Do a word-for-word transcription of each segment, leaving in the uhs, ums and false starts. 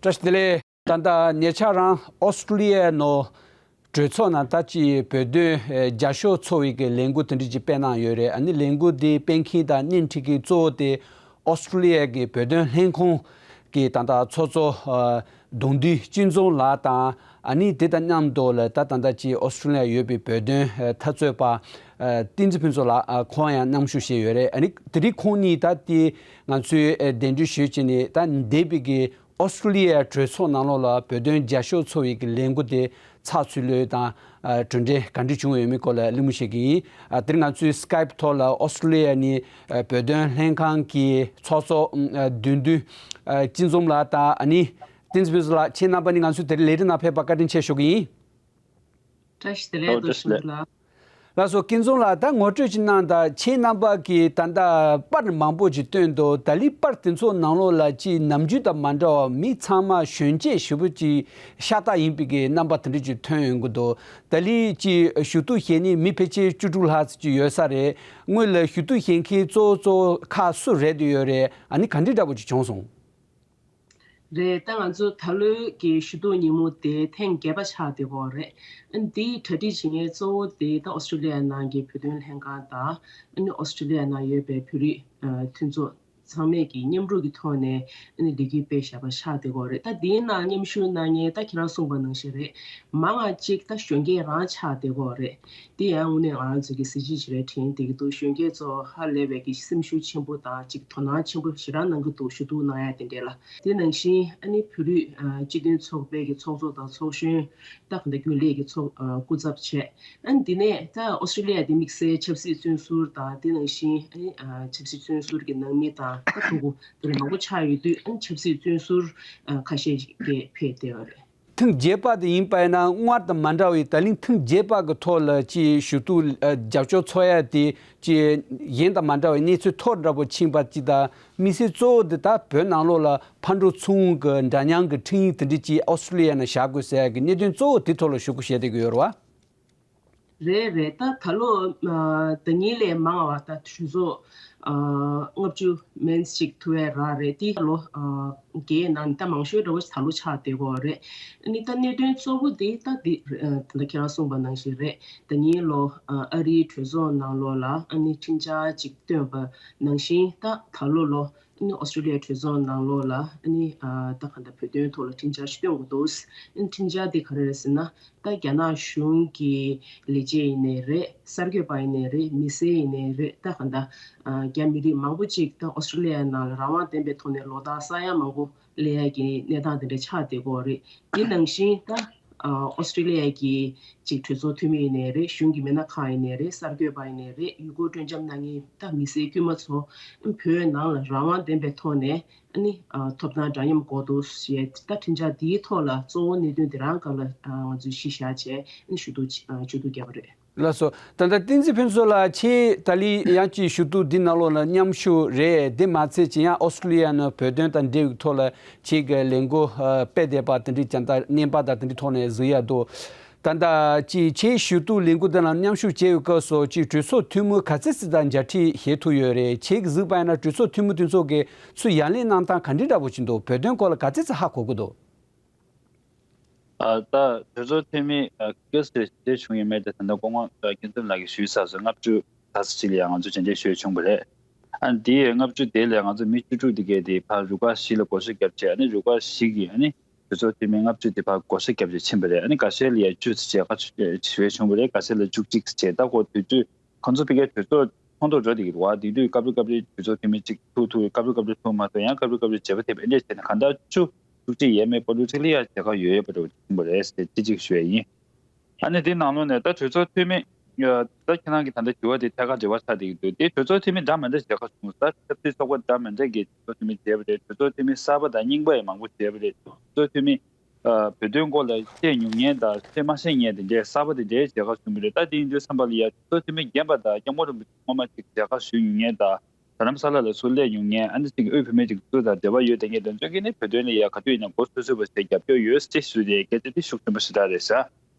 བཀྲ་ཤིས་བདེ་ལེགས། ད་ལྟ་ཉེ་ཆར་རང་ཨོ་སི་ཀྲུ་ལི་ཡའི་ནང་གྲོས་ཚོགས་ནང་ད་ཅི་བོད་དོན་ཨེ་རྒྱབ་སྐྱོར་ཚོགས་པའི་གི་ལས་འགུལ་དེ་འདྲ་ཅིག་སྤེལ་གནང་ཡོད་རེད། ཨ་ནི་ལས་འགུལ་དེ་སྤེལ་མཁན་དང་སྣེ་ཁྲིད་མཁན་གཙོ་བོ་དེ་ཨོ་སི་ཀྲུ་ལི་ཡ་གི་བོད་དོན་ལྷན་ཁང་གི་ད་ལྟ་ཚོགས་གཙོ་ཨ་གདུང་འདུས་སྤྱི་འཛོམས་ལགས་དང་། ཨ་ནི་དེ་དང་མཉམ་དུ་ལ་ད་ད་ལྟ་ཅི་ཨོ་སི་ཀྲུ་ལི་ཡ་ཡོད་པའི་བོད་དོན་ཨ་འཐབ་རྩོད་པ་ཨ་བསྟན་འཛིན་ཕུན་ཚོགས་ལགས་ཨ་ཁོང་ཡང་མཉམ་ཞུགས་བྱས་ཡོད་རེད། ཨ་ནི་དེ་རིང་ཁོང་གཉིས་ད་དེ་ང་ཚོས་ཨ་གདན་འདྲེན་ཞུས་བྱས་ནས་ད་འདས་པའི་གི་ཨོ་སི་ཀྲུ་ལི་ཡའི་གྲོས་ཚོགས་ནང་ལོགས་ལ་བོད་དོན་རྒྱབ་སྐྱོར་ཚོགས་པའི་གི་ལས་འགུལ་དེ་ཚགས་ཚུད་ལོས་དང་ཨ་གྲུབ་འབྲས་ག་འདྲ་བྱུང་ཡོད་མེད་སྐོར་ལ་གླེང་མོལ་བྱེད་ཀྱི་ཡིན། ཨ་དེ་རིང་ང་ཚོའི་སི་ཀའེབ་ཐོག་ལ་ཨོ་སི་ཀྲུ་ལི་ཡ་ནས་ཨ་བོད་དོན་ལྷན་ཁང་གི་ཚོགས་གཙོ་ཨ་གདུང་འདུས་ཨ་སྤྱི་འཛོམས་ལགས་དང་། ཨ་ནི་བསྟན་འཛིན་ཕུན་ཚོགས་ལགས། ཁྱེད་རྣམ་པ་གཉིས་ང་ཚོའི་དེ་རིང་ལས་རིམ་ནང་ཕེབས་པར་བཀའ་དྲིན་ཆེ་ཞུ་གི་ཡིན། བཀྲ་ཤིས་བདེ་ལེགས། ཨོ་བཀྲ་ཤིས་བདེ་ལེགས། ལགས་སོ། སྐལ་བཟང་ལགས། ད་ངོ་སྤྲོད་ཅིག་གནང་དང་། ཁྱེད་རྣམ་པ་གིས་ད་ལྟ་པར་མང་པོ་ཅིག་བཏོན་འདུག་ད་ལི་པར་དེ་ཚོ་ནང་ལོགས་ལ་ཅིག་ནམ་རྒྱུན་དང་མ་འདྲ་བ་མི་ཚང་མ་གཞོན་སྐྱེས་ཞེ་པོ་ཅིག་ཤ་སྟག་ཡིན་པའི་གི་རྣམ་པ་དེ་འདྲ་ཅིག་ཐོན་ཡོང་གི་འདུག་ད་ལི་ཅིག་ཞུ་གཏུག་བྱེད་མཁན་མི་ཕལ་ཆེར་བཅུ་དྲུག་ལྷག་ཙམ་ཅིག་ཡོད་ས་རེད། སྔོན་ལ་ཞུ་གཏུག་བྱེད་མཁན་གཙོ་བོ་གཙོ་བོ་ཁག་སུ་རེད་འདུག་ཡོད་རེད། ཨ་ནི་ག་འདྲ་འདྲ་པོ་ཅིག་བྱུང་སོང་། རེད། ད་ང་ཚོ་ད་ལོའི་གི་ཞུ་གཏུག་ཉིན་མོ་དེ་ཐེངས་བརྒྱད་པ་ཆགས་བསྡད་ཀྱི་ཡོད་རེད། ཨ་ནི་དེའི་གྲ་སྒྲིག་བྱེད་མཁན་གཙོ་བོ་དེ་ད་ཨོ་སི་ཀྲུ་ལི་ཡ་ནང་གི་བོད་དོན་ལྷན་ཁང་དང་། ཨ་ནི་ཨོ་སི་ཀྲུ་ལི་ཡ་ནང་ཡོད་པའི་བོད་རིགས་ཨ་མཐུན་ཚོགས་ཚང་མས་ཀྱི་མཉམ་རུབ་ཀྱི་ཐོག་ནས་ཨ་ནི་ལས་འགུལ་སྤེལ་བཞག་པ་ཆགས་བསྡད་ཀྱི་ཡོད་རེད། ད་དེའི་ནང་མཉམ་ཞུགས་གནང་མཁན་ད་ཁྱེད་རང་གསུངས་པ་ནང་བཞིན་རེད། མང་བ་གཅིག་ད་གཞོན་སྐྱེས་རང་ཆགས་བསྡད་ཀྱི་ཡོད་རེད། དེ་ཡང་དངོས་གནས་ང་རང་ཚོ་གི་གཟི་བརྗིད་ཅིག་རེད་དྲན་བསྡད་ཀྱི་འདུག་གཞོན་སྐྱེས་ཚོ་ཧ་ལས་པའི་གི་སེམས་ཤུགས་ཆེན་པོ་དང་ཅིག་དོ་སྣང་ཆེན་པོ་ཞེ་དྲག་གནང་གི་འདུག་ཞུ་གཏུག་གནང་ཡ་དེ་འདྲས་ལ། དེ་ནང་བཞིན་ཨ་ནི་བོད་རིགས་ཨ་སྤྱི་མཐུན་ཚོགས་པའི་གི་ཚོགས་གཙོ་དང་ཚོགས་གཞོན་ད་ག་འདྲ་རྒྱུན་ལས་ཀྱི་ཚོགས་ཨ་སྐུ་ཚབ་བྱས། ཨ་ནི་དེ་ནས་ད་ཨོ་སི་ཀྲུ་ལི་ཡ་དེ་དམིགས་བསལ་ཆབ་སྲིད་བཙོན་ཟུར་དང་དེ་ནང་བཞིན་ཨ་ནི་ཨ་ཆབ་སྲིད་བཙོན་ཟུར་གྱི་ནང་མི་དང་ད་ཕྲུ་གུ་དེ་འདྲ་མང་པོ་ཆགས་ཡོད་དུས། ཨ་ནི་ཆབ་སྲིད་བཙོན་ཟུར་ཨ་ཁ་ཤས་ཀྱིས་ཕེབས་བསྡད་ཡོད་རེད། ཐེངས་བརྒྱད་པ་དེ་ཡིན་པ་ཡིན་ན་སྔར་དང་མ་འདྲ་བའི་ད་ལན་ཐེངས་བརྒྱད་པ་གི་ཐོག་ལ་ཅིག་ཞུ་གཏུག་ཨ་རྒྱབ་སྐྱོར་ཚོགས་ཡ་དེ་ཅིག་གཞན་དང་མ་འདྲ་བའི་གནས་ཚུལ་མཐོ་འདྲ་པོ་ཕྱིན་པ་ཅིག་དང་། དམིགས་བསལ་གཙོ་བོ་དེ་ད་བོད་ནང་ལོགས་ལ་ཕར་འགྲོ་ཚུར་འོང་གི་འདྲ་མཉམ་གི་འཕྲིན་ཡིག་དེ་འདྲ་ཅིག་ཨོ་སི་ཀྲུ་ལི་ཡ་ནང་བཞག་དགོས་ཟེར་ཡ་གི་གནད་དོན་གཙོ་བོ་དེ་ཐོག་ལ་ཞུ་སྐུལ་བྱས་བསྡད་ཀྱི་ཡོད་རེད་བ། རེད་རེད། ད་ད་ལོ་ཨ་ཟླ་ཉིན་ལས་མང་བ་ད་གྲོས་ཚོགས་ཨ་ལྔ་བཅུ་མན་ཅིག་ཐུབ་པའི་ར་རེད། དེ་ལོ་ཨ་བརྒྱད་ནང་ད་མང་ཤོས་འདྲ་བོ་ད་ལོ་ཆགས་བསྡད་ཀྱི་ཡོད་རེད། ཨ་ནི་ད་གནད་དོན་གཙོ་བོ་དེ་ད་འདི་རེད། ཨ་ད་ལྟ་ཁྱེད་རང་གསུངས་པ་ནང་བཞིན་རེད། ཟླ་ཉིན་ལོ་ཨ་ཨ་རིའི་གྲོས་ཚོགས་ནང་ལོགས་ལ་ཨ་ནི་འཕྲིན་བཅར་ཅིག་བཏོན་པ་ནང་བཞིན་ད་ད་ལོ་ལོ་ཨ་ནི་ཨོ་སི་ཀྲུ་ལི་ཡའི་གྲོས་ཚོགས་ནང་ལོགས་ལ་ཨ་ནི་ཨ་ད་ག་འདྲ་བོད་དོན་ཐོག་ལ་འཕྲིན་བཅར་ཞིག་བཏོན་དགོས་འདུག་ཨ་ནི་འཕྲིན་བཅར་དེ་ག་རེ་རེད་ཟེར་ན། ད་རྒྱ་ནག་གཞུང་གི་ལས་བྱེད་ཡིན་ནའི་རེད། གསར་འགོད་པ་ཡིན་ནའི་རེད། མི་སེར་ཡིན་ནའི་རེད། ད་ག་འདྲ་ཨ་རྒྱ་མི་རིགས་མང་པོ་ཅིག་ད་ཨོ་སི་ཀྲུ་ལི་ཡའི་ནང་ལ་རང་དབང་ལྡན་པའི་ཐོག་ནས་ལོ་ལྟར་ས་ཡ་མང་པོ་སླེབས་ཡ་གི་གནས་སྟངས་དེ་འདྲ་ཆགས་བསྡད་ཀྱི་ཡོད་རེད། དེ་ནང་བཞིན་ད་ཨ་ཨོ་སི་ཀྲུ་ལི་ཡ་གི་ཅིག་གྲོས་ཚོགས་འཐུས་མི་ཡིན་ནའི་རེད། གཞུང་གི་མི་སྣ་ཁག་ཡིན་ནའི་རེད། གསར་འགོད་པ་ཡིན་ནའི་རེད། ཡུལ་སྐོར་སྤྲོ་འཆམ་གནང་མཁན་ད་མི་སེར་དཀྱུས་མ་ཚོ་བོད་ནང་ལ་རང་དབང་ལྡན་པའི་ཐོག་ནས་ཨ་ནི་ཨ་ཐོབ་ཐང་འདྲ་མཉམ་དགོས་འདུག་ཞེས་ད་འཕྲིན་བཅར་འདིའི་ཐོག་ལ་གཙོ་བོ་གནད་དོན་དེ་རང་སྒང་ལ་ཨ་ང་ཚོས་གཞི་བཞག་བྱས་ཨ་ནི་ཞུ་གཏུག་ཨ་ཞུ་གཏུག་བརྒྱབ་པ་རེད། ལགས་སོ། ད་ལྟ་བསྟན་འཛིན་ཕུན་ཚོགས་ལགས། ཁྱེད་ད་ལི་ཡང་ཅིག་ཞུ་གཏུག་འདི་ནང་ལོགས་ལ་མཉམ་ཞུགས་རེད། དེ་མ་ཚད་ཅིག་ཡང་ཨོ་སི་ཀྲུ་ལི་ཡ་ནང་བོད་དོན་དང་འབྲེལ་བའི་ཐོག་ལ་ཁྱེད་ཀྱི་ལས་འགུལ་ཨ་སྤེལ་བསྡད་པ་དེ་འདྲའི་ཅང་ད་བརྙན་པར་དང་དེ་འདྲའི་ཐོག་ནས་གཟིགས་ཡ་འདུག་ད་ལྟ་ཅིག་ཁྱེད་ཞུ་གཏུག་ལས་འགུལ་འདི་ལ་མཉམ་ཞུགས་བྱས་ཡོད་སྐབས་སུ་ཅིག་གྲོས་ཚོགས་འཐུས་མི་ག་ཚད་ཙམ་དང་མཇལ་འཕྲད་བྱེད་ཐུབ་ཡོད་རེད། ཁྱེད་ཀྱིས་གཟིགས་པ་ཡིན་ན་གྲོས་ཚོགས་འཐུས་མི་དེ་ཚོ་གིས་ཚུར་ཡ་ལན་གནང་སྟངས་ག་འདྲའི་འདྲ་པོ་ཅིག་འདུག་བོད་དོན་སྐོར་ལ་ག་ཚད་ཙམ་ཧ་གོ་གི་འདུག་ཨ་ད་གྲོས་ཚོགས་འཐུས་མི་ཨ་ག་ཚོད་མཇལ་བྱུང་ཡོད་མེད་དེ་ད་ལྟ་སྐུ་ངོ་ཨ་སྐལ་བཟང་ལགས་ཀྱིས་ཞུས་ཚར་སོང་། ལྔ་བཅུ་ཙམ་ཅིག་ལ་ཡང་ང་ཚོ་མཇལ་འཕྲད་ཞུས་བྱུང་བ་རེད། ཨ་འདིའི་ལྔ་བཅུ་དེ་ལས་ང་ཚོ་མི་བཅུ་དྲུག་དེ་གས་དེ་ཕར་རུ་ཁག་བཞི་ལ་སྒོ་ཕྱེ་བརྒྱབ་བྱས། ཨ་ནི་རུ་ཁག་བཞི་གི་ཨ་ནི་གྲོས་ཚོགས་འཐུས་མི་ལྔ་བཅུ་དེ་ཕར་བགོ་བཤའ་བརྒྱབ་བྱས་ཕྱིན་པ་རེད། ཨ་ནི་འགའ་ཤས་ལ་ཡ་བཅུ་ཙམ་མཇལ་ཁ་ཞུས་བྱུང་བ་རེད། འགའ་ཤས་ལ་བཅུ་གཅིག་ཙམ་བྱས། ད་ཁོ་དུས་ཚོད་ཁོང་ཚོ་ཕ་གིའི་གྲོས་ཚོགས་ཚོགས་འདུ་འགྲོ་བསྡད་ཀྱི་འདུག་བ། དེ་དུས་སྐབས་རེ་སྐབས་རེ་གྲོས་ཚོགས་འཐུས་མི་གཅིག་ཐུག་ཐུག་སྐབས་རེ་སྐབས་རེ་ཐུག་མ་ཐུག་ཡང་སྐབས་རེ་སྐབས་རེ་བརྗེ་པོ་ཐེབས། ཨེ་འདྲས་བྱས་ནས་གང་ལྟར་བཅུ་དྲུག་ཅུ་ཡས་མས་པོ་ལུ་ཅིག་ལ་ཡ་མཇལ་ཁ་ཡོད་ཡོད་པ་འདྲ་བོ་ཅིག་ཡིན་པ་རེད་ཟེར་ཅི་ཅིག་ཞུ་ཡ་ཡིན། ཨ་ནི་དེ་ནང་ལོགས་ནས་ད་གྲོས་ཚོགས་འཐུས་མི་ད་ཁྱེད་རང་གི་ད་ལྟ་དྲི་བ་དེ་ཐད་ཀར་འབྲེལ་བ་ཆགས་བསྡད་ཀྱི་འདུག་དེ་གྲོས་ཚོགས་འཐུས་མི་འདྲ་མི་འདྲ་མཇལ་ཁ་བྱུང་། ད་ཆབ་སྲིད་ཚོགས་པ་འདྲ་མི་འདྲ་གི་གྲོས་ཚོགས་འཐུས་མི་མཇལ་བ་རེད། གྲོས་ཚོགས་འཐུས་མི་གསར་པ་དང་རྙིང་པ་ཡང་མང་པོ་མཇལ་བ་རེད། གྲོས་ཚོགས་འཐུས་མི་ཨ་བོད་དོན་སྐོར་ལ་ཤེས་མྱོང་མཁན་དང་ཤེས་མ་ཤེས་མཁན་དེ་འདྲའི་གསར་པ་དེ་འདྲའི་མཇལ་ཁ་བྱུང་བ་རེད། ད་དེ་ཡིན་དུས་ཙམ་པ་ལ་ཡ་གྲོས་ཚོགས་འཐུས་མི་རྒན་པ་དང་སྐྱབས་མགོན་རིན་པོ་ཆེ་སྔོན་མ་ཅིག་མཇལ་ཁ་ཞུས་མྱོང་མཁན་དང་། རྡ་རམ་ས་ལ་ལ་ཚུར་སླེབས་མྱོང་མཁན། ཨ་ནི་ཅིག་དབུས་བོད་མི་ཅིག་ཚུར་དང་འབྲེལ་བ་ཡོད་དེ་ངས་དེ་ཚོ་གིས་ནི་བོད་དོན་ལ་ཡ་ག་དུས་ཡིན་ན་མགོ་ཚོད་ཚོད་པོ་བྱས་རྒྱབ་སྐྱོར་ཡོད་ཅེས་ཞུས་ཏེ་སྐད་ཆ་དེ་ཤུགས་ཆེན་པོ་ཞེ་དྲག་རེད་ཟེར།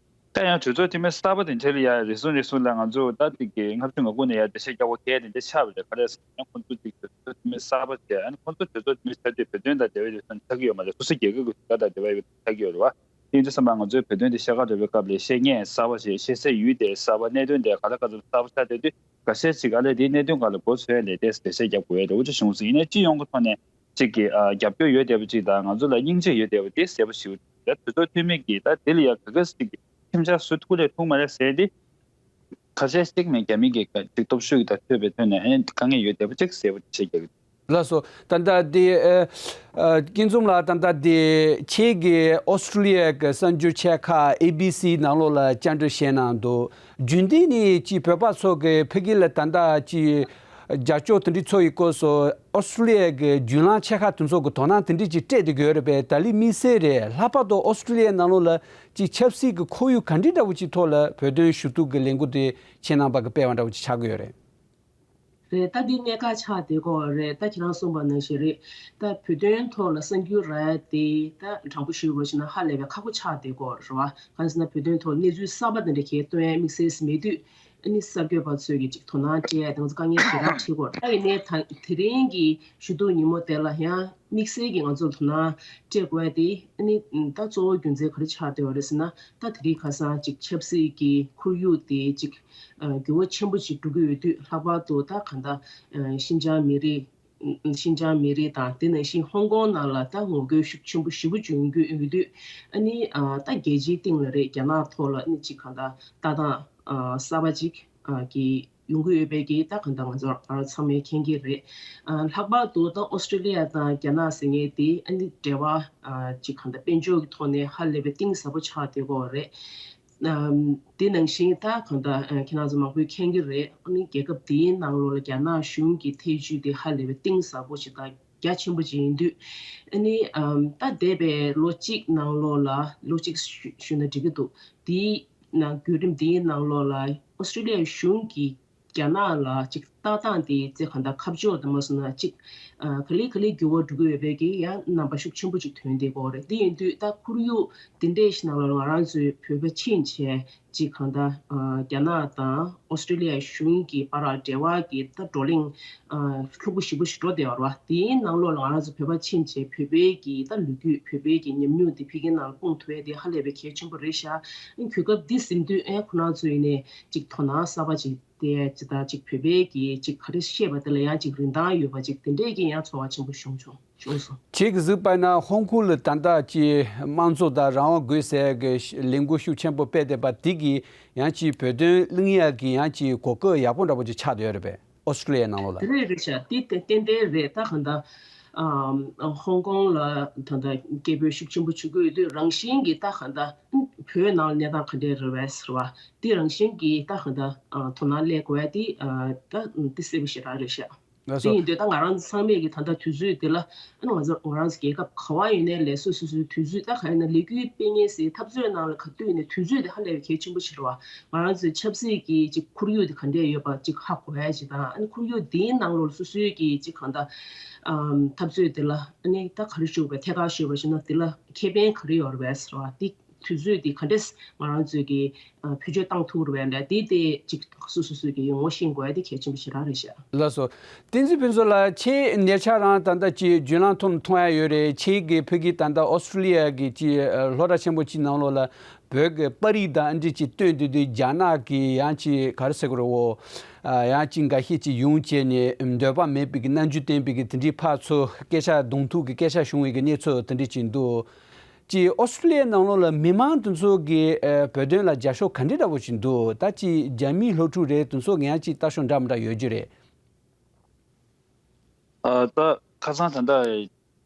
ད་ཡང་གྲོས་ཚོགས་འཐུས་མི་གསར་པ་དེ་འདྲ་ལ་ཡ་རེ་ཟུང་རེ་ཟུང་ལ་ང་ཚོ་ད་ཅིག་གི་ལྔ་བཅུ་ང་དགུ་ནས་ཡ་འགྲེལ་བཤད་རྒྱག་དགོས་གལ་དེ་འདྲ་ཆགས་པ་རེད། ག་རེ་ཟེར་ན་ཁོང་ཚོ་ཅིག་ ཚོ་དེ་མིན་གསར་པ་བྱས། ཨ་ནི་ཁོང་ཚོ་དེ་ཚོ་དེ་མིན་ཆ་དུས་བོད་དོན་དང་འབྲེལ་བའི་རེ་ཟུང་ཆགས་ཀྱི་ཡོད་མ་རེད། སོ་སོ་རྒྱལ་ཁབ་ཀྱི་དོན་དང་འབྲེལ་བའི་ཆགས་ཀྱི་ཡོད་རེད་བ། དེ་ཡིན་དུས་ཙམ་པ་ང་ཚོའི་བོད་དོན་དེ་ཤེས་དགའ་རེ་བའི་སྐབས་ལ་བཤད་མཁན་གསར་པ་ཞིག་བཤད་སའི་ཡུལ་དེ་གསར་པ། གནད་དོན་དེ་ག་ལ་ག་ཚོད་གསར་པ་ཆགས་བསྡད་དུས། འགའ་ཤས་ཤིག་ཨ་ལས་དེའི་གནད་དོན་སྒང་ལ་མགོ་འཚོས་ལས་དེ་འགྲེལ་བཤད་རྒྱབ་དགོས་ཡ་འདྲ་བོ་ཅིག་བྱུང་སོང་། ཡིན་ནའི་སྤྱི་ཡོངས་ཀྱི་ཐོག་ནས་ཅིག་གི་ཨ་རྒྱབ་སྐྱོར་ཡོད་བསྡད་པ་ཅིག་དང་། ང་ཚོ་ལ་སྙིང་རྗེ་ཡོད་བསྡད་པ་དེ་གསལ་པོ་ཞེ་པོ་ཅིག་རེད། དེ་ཚོ་འཐུས་མི་གིས་ད་དེ་ལ་ཡ་ག་ག་ཟིག་གི་ཁྲིམས་འཆར་བཟོ་ཐུབ་རེད་ཐུབ་མ་རེད་ཟེར་དེ། ཁ་ཤས་ཤིག་ནས་རྒྱ་མི་གི་ཅིག་སྟོབས་ཤུགས་ཀྱི་ད་ཐོས་པའི་ཐོག་ནས་ཨ་ནི་དཀའ་ངལ་ཡོད་བསྡད་པ་ཅིག་གསལ་པོ་བཤད་རྒྱུ། ལགས་སོ། ད་ལྟ་དེ་ཨ་ཨ་སྐྱིད་འཛོམས་ལགས། ད་ལྟ་དེ་ཁྱེད་ཀྱིས་ཨོ་སི་ཀྲུ་ལི་ཡ་གི་གསར་འགྱུར་ཆེ་ཁག་ཨེ་བི་སི་ནང་ལོགས་ལ་བཅར་འདྲི་བྱས་གནང་འདུག་རྒྱུན་ལྡན་ནས་ཅིག་བོད་པ་ཚོ་གི་ཕ་གི་ལ་ད་ལྟ་ཅིག་རྒྱབ་སྐྱོར་དེ་འདྲ་ཚོ་ཡི་སྐོར་སོགས་ཨོ་སི་ཀྲུ་ལི་ཡ་གི་བརྒྱུད་ལམ་ཆེ་ཁག་དེ་ཚོ་གི་དོ་སྣང་དེ་འདྲ་ཅིག་སྤྲད་དེ་ཡོད་རེད་པས། ད་ལི་དམིགས་བསལ་རེད། ལྷག་པར་དུ་ཨོ་སི་ཀྲུ་ལི་ཡ་ནང་ལོགས་ལ་ཅིག་ཆབ་སྲིད་ཀྱི་ཁོར་ཡུག་ག་འདྲ་འདྲ་བོ་ཅིག་ཐོག་ལ་བོད་དོན་ཞུ་གཏུག་གི་ལས་འགུལ་དེ་ཁྱེད་རྣམ་པ་གི་སྤེལ་བ་འདྲ་བོ་ཅིག་ཆགས་ཀྱི་ཡོད་རེད། རེད། ད་འདི་གནད་འགག་ཆགས་བསྡད་ཀྱི་ཡོད་རེད། ད་ཁྱེད་རང་གསུངས་པ་ནང་བཞིན་རེད། ད་བོད་དོན་ཐོག་ལ་གསར་འགྱུར་རག་ཡ་དེ་ད་དྲང་པོ་ཞུ་དགོས་ཞེ་ན་ཧ་ལས་པའི་ཁག་པོ་ཆགས་བསྡད་ཀྱི་ཡོད་རེད་བ། གང་ཟེར་ན་བོད་དོན་ཐོག་གནས་ཚུལ་གསར་པ་དེ་འདྲ་གས་སྟོན་ཡ་དམིགས་བསལ་མེད་དུས། ཨ་ནི་གསར་འགོད་པ་ཚོས་ཀྱི་ཅིག་དོ་སྣང་སྤྲད་ཡ་དེ་ང་ཚོ་དཀའ་ངལ་ཞེ་དྲག་འཕྲད་ཀྱི་ཡོད་རེད། ད་ཡིན་ནའི་ད་དེ་རིང་གི་ཞུ་གཏུག་ཉིན་མོ་དེ་ལ་ཡང་དམིགས་བསལ་གྱི་ང་ཚོར་དོ་སྣང་སྤྲད་དགོས་ཡ་དེ། ཨ་ནི་ད་གཙོ་བོ་རྒྱུ་མཚན་ག་རེ་ཆགས་བསྡད་ཡོད་རེད་ཟེར་ན། ད་དེ་རིང་ཁ་སང་ཅིག་ཆབ་སྲིད་ཀྱི་ཁོར་ཡུག་དེ་ཅིག་ཨ་འགྱུར་བ་ཆེན་པོ་ཅིག་འགྲོ་གི་ཡོད་དུས། ལྷག་པར་དུ་ད་གང་ལྟར་ཨ་ཤིན་ཅང་མི་རིགས། ཤིན་ཅང་མི་རིགས་དང་དེ་ནང་བཞིན་ཧོང་ཀོང་ནང་ལ་ད་ངོ་རྒོལ་ཤུགས་ཆེན་པོ་ཞེ་པོ་བྱུང་གི་ཡོད་དུས། ཨ་ནི་ཨ་ད་རྒྱལ་སྤྱིའི་སྟེང་ལ་རེད། རྒྱ་ནག་ཐོག་ལ་ཨ་ནི་ཅིག་གང་ལྟར་ལྟ་སྟངས་ཨ་གསར་པ་ཅིག་ཨ་གི་ཡོང་གི་ཡོད་པའི་གི་ད་གང་ལྟར་ང་ཚོ་ང་རང་ཚང་མས་མཁྱེན་གྱི་རེད། ཨ་ལྷག་པར་དུ་ད་ཨོ་སི་ཀྲུ་ལི་ཡ་དང་རྒྱ་ནག་ཟེར་མཁན་དེ་ཨ་ནི་འབྲེལ་བ་ཨ་ཅིག་གང་ལྟར་དཔལ་འབྱོར་གྱི་ཐོག་ནས་ཧ་ལས་པའི་གཏིང་ཟབ་པོ་ཆགས་བསྡད་ཀྱི་ཡོད་རེད། ཨམ་དེ་ནང་བཞིན་ད་གང་ལྟར་ཨ་ཁྱེད་རང་ཚོ་མང་པོས་མཁྱེན་གྱི་རེད། ཨ་ནི་རྒྱལ་ཁབ་དེའི་ནང་ལོགས་ལ་རྒྱ་ནག་གཞུང་གི་ཐེ་བྱུས་དེ་ཧ་ལས་པའི་གཏིང་ཟབ་པོ་ཞིག་དང་རྒྱ་ཆེན་པོ་ཅིག་ཡིན་དུས། ཨ་ནི་ཨམ་ད་འདས་པའི་ལོ་གཅིག་ནང་ལོགས་ལ། ལོ་གཅིག་ཞུ་ཞུས་ན་འགྲིག་གི་འདུག་དེའི་ནང་བརྒྱུད་རིམ་དེའི་ནང་ལོགས་ལ་ཨོ་སི་ཀྲུ་ལི་ཡ་གཞུང་གིས་རྒྱ་ནག་ལ་ཅིག་ལྟ་སྟངས་དེ་ཚེ་གང་ལྟར་ཁ་ཕྱོགས་དུ་མ་སོང་ན་ཅིག་ཨ་ག་ལེ་ག་ལེ་འགྱུར་བ་འགྲོ་གི་ཡོད་པའི་གི་ཡང་རྣམ་པ་ཤུགས་ཆེན་པོ་ཅིག་ཐོན་བསྡད་ཀྱི་ཡོད་རེད། དེ་ཡིན་དུས་ད་ཁོར་ཡུག་དེ་འདྲས་ཤིག་ནང་ལ་ང་རང་ཚོའི་བོད་པ་ཕྱིན་བྱས་ཅིག་གང་ལྟར་ཨ་རྒྱ་ནག་དང་ཨོ་སི་ཀྲུ་ལི་ཡ་གཞུང་གི་བར་ལ་འབྲེལ་བ་གི་ད་བགྲོ་གླེང་ཨ་ལྷུག་པོ་ཞེ་པོ་ཞིག་འགྲོ་བསྡད་ཡོད་རེད་བ། དེའི་ནང་ལོགས་ལ་ང་རང་ཚོ་བོད་པ་ཕྱིན་བྱས་བོད་པའི་གི་ད་ལོ་རྒྱུས། བོད་པའི་གི་ཉམས་མྱོང་དེ་ཕ་གིའི་ནང་ལ་སྤུངས་ཐུབ་ཡ་དེ་ཧ་ལས་པའི་གལ་ཆེན་པོ་རེད་ཤག་གོ་སྐབས་འདི་ཟིན་དུས་ཨེ་ཁོ་རང་ཚོ་ཡིན་ནའི་ཅིག་དོ་སྣང་གསར་པ་ཅིག་དེ་ཅི་ད་ཅིག་བོད་པའི་གི་ཅིག་ག་རེ་བཤད་པ་དེ་ལ་ཡང་ཅིག་རིན་ཐང་ཡོད་པ་ཅིག་དེ་འདྲས་ཀྱི་ཡང་ཚོར་བ་ཆེན་པོ་བྱུང་བྱུང་བྱུང་སོང་། ཁྱེད་ཀྱིས་གཟིགས་པ་ན་ཧོང་ཀོང་ལ་ད་ལྟ་ཅིག་དམངས་གཙོ་དང་རང་དབང་དགོས་ཟེར་གི་ལས་འགུལ་ཤུགས་ཆེན་པོ་སྤེལ་བསྡད་པ་དེ་གིས་ཡང་ཅིག་བོད་དོན་གླེང་ཡག་གི་ཡང་ཅིག་གོ་སྐབས་ཡག་པོ་འདྲ་པོ་ཅིག་ཆགས་བསྡད་ཡོད་རེད་པས། ཨོ་སི་ཀྲུ་ལི་ཡའི་ནང་ལོགས་ལ། རེད་རེད་ཤག་དེ་ཏན་ཏན་རེད། ད་གང་ལྟར་ཨམ་ཧོང་ཀོང་ལ་ད་ལྟ་སྐད་འབོད་ཤུགས་ཆེན་པོ་བྱེད་ཀྱི་ཡོད་དུས། རང་བཞིན་གྱིས་ད་གང་ལྟར་བོད་ནང་གནས་སྟངས་ག་འདྲས་རེད་པས་ཟེར་བ་དེ་རང་བཞིན་གྱིས་ད་གང་ལྟར་ཨ་དོ་སྣང་སླེབས་དགོས་ཡ་དེ་ཨ་ད་དེ་གསལ་པོ་ཞེ་དྲག་རེད་ཤག་ལགས་སོ། དེ་ཡིན་དུས་ད་ང་རང་ཚོ་ཚང་མས་ཀྱི་ད་ལྟ་དུས་ཚོད་འདི་ལ་ཨ་ནི་ང་ཚོ་ང་རང་ཚོ་རྒྱལ་ཁབ་ག་བ་ཡིན་ནའི་ལས་བཟོ་སོ་སོའི་དུས་ཚོད། ད་ག་ཡིན་ན་ལས་འགུལ་སྤེལ་མཁན་ཟེར་འཐབ་རྩོད་ནང་ལ་ག་དུས་ཡིན་ནའི་དུས་ཚོད་དེ་ཧ་ལས་པའི་གལ་ཆེན་པོ་ཞིག་རེད་བ། ང་རང་ཚོའི་ཆབ་སྲིད་ཀྱི་ཅིག་ཁོར་ཡུག་དེ་ག་འདྲས་ཡོད་པ་ཅིག་ཧ་གོ་ཡ་ཅིག་དང་། ཨ་ནི་ཁོར་ཡུག་དེའི་ནང་ལོགས་སོ་སོའི་གི་ཅིག་གང་ལྟར་ཨམ་འཐབ་རྩོད་དེ་ལ་ཨ་ནི་ད་ག་རེ་ཞུ་དགོས་པ། ཐད་ཀར་ཞུས་པ་ཞིག་ན་དེ་ལ་ཁེ་ཕན་ག་རེ་ཡོད་རེད་པས་ཟེར་བ་དེ། དུས་ཚོད་འདི་ག་འདྲས་ང་རང་ཚོས་ཀྱི་ཨ་བེད་སྤྱོད་བཏང་ཐུབ་རེད་པས་ལ། དེ་དེ་ཅིག་སོ་སོ་སོས་ཀྱི་ངོ་ཤེས་དགོས་ཡ་དེ་གལ་ཆེན་པོ་ཞེ་དྲག་རེད་ཤག་ལགས་སོ། བསྟན་འཛིན་ཕུན་ཚོགས་ལགས། ཁྱེད་ཉེ་ཆར་རང་ད་ལྟ་ཅིག་བརྒྱུད་ལམ་ཐོག་ནས་མཐོང་ཡ་ཡོད་རེད། ཁྱེད་ཀྱི་ཕ་གི་ད་ལྟ་ཨོ་སི་ཀྲུ་ལི་ཡ་གི་ཅིག་ཨ་སློབ་གྲྭ་ཆེན་པོ་ཅིག་ནང་ལོགས་ལ་བོད་ཀྱི་པར་རིས་དང་ཨ་འདྲས་ཅིག་སྟོན་དུས་དུས་རྒྱ་ནག་གི་ཡང་ཅིག་ག་རེ་ཟེར་དགོས་རེད་འོ། ཨ་ཡང་ཅིག་འགའ་ཤས་ཅིག་ཡོང་བྱས་ནས་འདོད་པ་མེད་པའི་གི་རྣམ་འགྱུར་བསྟན་པའི་གི་དེ་འདྲའི་ཕར་ཚུར་སྐད་ཆ་གདོང་ཐུག་གི་སྐད་ཆ་བྱུང་བའི་གི་གནས་ཚུལ་དེ་འདྲས་ཅིག་འདུག་ཅིག་ཨོ་སི་ཀྲུ་ལི་ཡའི་ནང་ལོགས་ལ་མི་མང་དེ་ཚོ་གིས་ཨ་བོད་དོན་ལ་རྒྱབ་སྐྱོར་ག་འདྲ་འདྲ་པོ་ཞིག་འདུག་ད་ཅིག་རྒྱ་མིའི་སློབ་ཕྲུག་རེད། དེ་ཚོ་གི་ཡང་ཅིག་ལྟ་ཕྱོགས་འདྲ་མི་འདྲ་ཡོད་རྒྱུ་རེད། ཨ་ད་ཁ་སང་ད་ལྟ་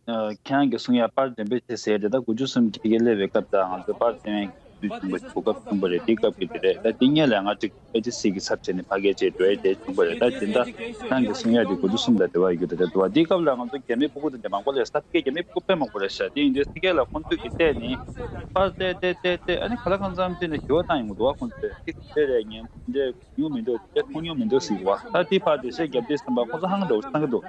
ཨ་ཁྱེད་རང་གིས་གསུང་ཡ་པར་འགྲེམས་སྤེལ་བྱས་ཟེར་དེ་ད་དགུ་བཅུ་གསུམ་གྱི་འཁྱེར་སླེབས་པའི་སྐབས་དང་། ང་ཚོ་པར་སྟོན་ཡ་དུས་བྱུང་བ་གོ་སྐབས་བྱུང་བ་རེད། དེའི་སྐབས་ཀྱི་དེ་རེད། ད་དེ་སྔོན་ལ་ང་ཅིག་ཨེ་ཌི་སི་གི་ཚབ་བྱས་ནས་ཕ་གིར་བྱས་འགྲོ་ཡ་དེ་བྱུང་བ་རེད། ད་དེ་འདྲ་ཁྱེད་རང་གིས་གསུང་ཡ་དེ་དགུ་བཅུ་གསུམ་དང་འབྲེལ་བ་ཡོད་རྒྱུ་དེ་འདྲ་འདུག་བ། དེའི་སྐབས་ལ་ང་ཚོ་རྒྱ་མི་ཕྲུ་གུ་དེ་འདྲ་མང་པོ་ལ་ས་སྐད་རྒྱ་མི་ཕྲུ་གུ་དཔེ་མང་པོ་རེད་ཤག་དེ་ཡིན་དུས་ས་སྐད་ལ་ཁོང་ཚོས་ཀྱི་བལྟས་ནས་པར་བལྟས་བལྟས་བལྟས་བལྟས། ཨ་ནི་ག་ལ་གང་འཚམ་བལྟས་ནས་དྲི་བ་བཏང་ཡོང་གི་འདུག་བ། ཁོང་ཚོས་ཅིག་དེ་རེད། ཉན་འདྲ་མྱོང་མི་འདུག་དེ་མཐོང་མྱོང་མི་འདུག་ཟེར་བ། ད་དེ་ཕར་འགྲེལ་བཤད་རྒྱབ་དུས་ཙམ་པ་ཁོང་ཚོ་ཧང་འདྲ་བོ་ཆགས་ཀྱི་འདུག་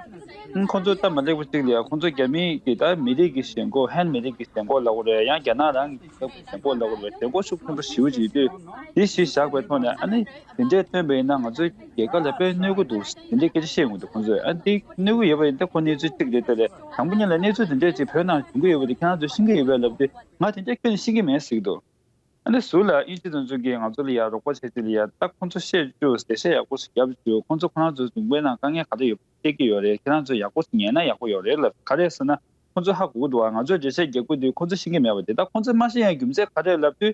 ཨང་། ཁོང་ཚོ་ད་མ་ལེགས་པ་ཅིག་ལ་ཡ་ཁོང་ཚོ་རྒྱ་མི་གི་ད་མི་རིགས་ཀྱི་ཞེན་ཁོག་ཧན་མི་རིགས་ཀྱི་ཞེན་ཁོག་ལབ་དགོས་རེད། ཡང་རྒྱ་ནག་རང་གི་རྒྱལ་ཁབ་ཀྱི་ཞེན་ཁོག་ལབ་དགོས་རེད། དྲན་སྐུལ་ཞུ་ཁོང་ཚོ་ཞེ་པོ་ཅིག་ཡོད་དུས། དེ་གཞི་བཞག་པའི་ཐོག་ནས་ཨ་ནི་དེ་འདྲས་བཏོན་པ་ཡིན་ན་ང་ཚོའི་རྒྱལ་ཁབ་ལ་དཔེ་གནོད་ཀྱི་འདུག་དེ་འདྲས་སྐད་ཆ་བཤད་ཡོང་གི་འདུག་ཁོང་ཚོས། ཨ་ནི་དེ་གནོད་ཀྱི་ཡོད་པ་ཡིན་ད་ཁོ་གནས་ཚུལ་གཅིག་རེད། དེ་རེད། དང་པོ་ཉིད་ལ་གནས་ཚུལ་དེ་འདྲས་ཅིག་བོད་ནང་བྱུང་གི་ཡོད་པ་དེ་ཁྱེད་རང་ཚོས་ཤེས་ཀྱི་ཡོད་པས་ལབ་དུས། ང་དེ་འདྲས་ཁྱོན་ནས་ཤེས་ཀྱི་མེད་ཟེར་གྱི་འདུག་ཨ་ནི་ཟུར་ལ་དབྱིན་ཇི་དེ་ཚོ་གིས་ང་ཚོ་ལ་ཡ་རོགས་པ་བྱེད་ཀྱི་ལ་ཡ། ད་ཁོང་ཚོ་བཤད་རྒྱུ་བདེ་ཤ་ཡག་པོ་ཞིག་རྒྱབ་རྒྱུ། ཁོང་ཚོ་ཁོ་རང་ཚོ་ལུང་པའི་ནང་དཀའ་ངལ་ག་རེ་ཡོད་པ་ཤེས་ཀྱི་ཡོད་རེད། ཁྱེད་རང་ཚོ་ཡག་པོ་ཞིག་ཉན་ན་ཡག་པོ་ཡོད་རེད་ལབ། ག་རེ་ཟེར་ན་ཁོང་ཚོ་ཧ་གོ་གི་འདུག་ཨ། ང་ཚོས་འགྲེལ་བཤད་རྒྱག་དགོས་དུས་ཁོང་ཚོ་ཤེས་ཀྱི་མེད་པ་དེ། ད་ཁོང་ཚོས་མ་ཤེས་ཡ་རྒྱུ་མཚན་ག་རེ་ལབ་དུས།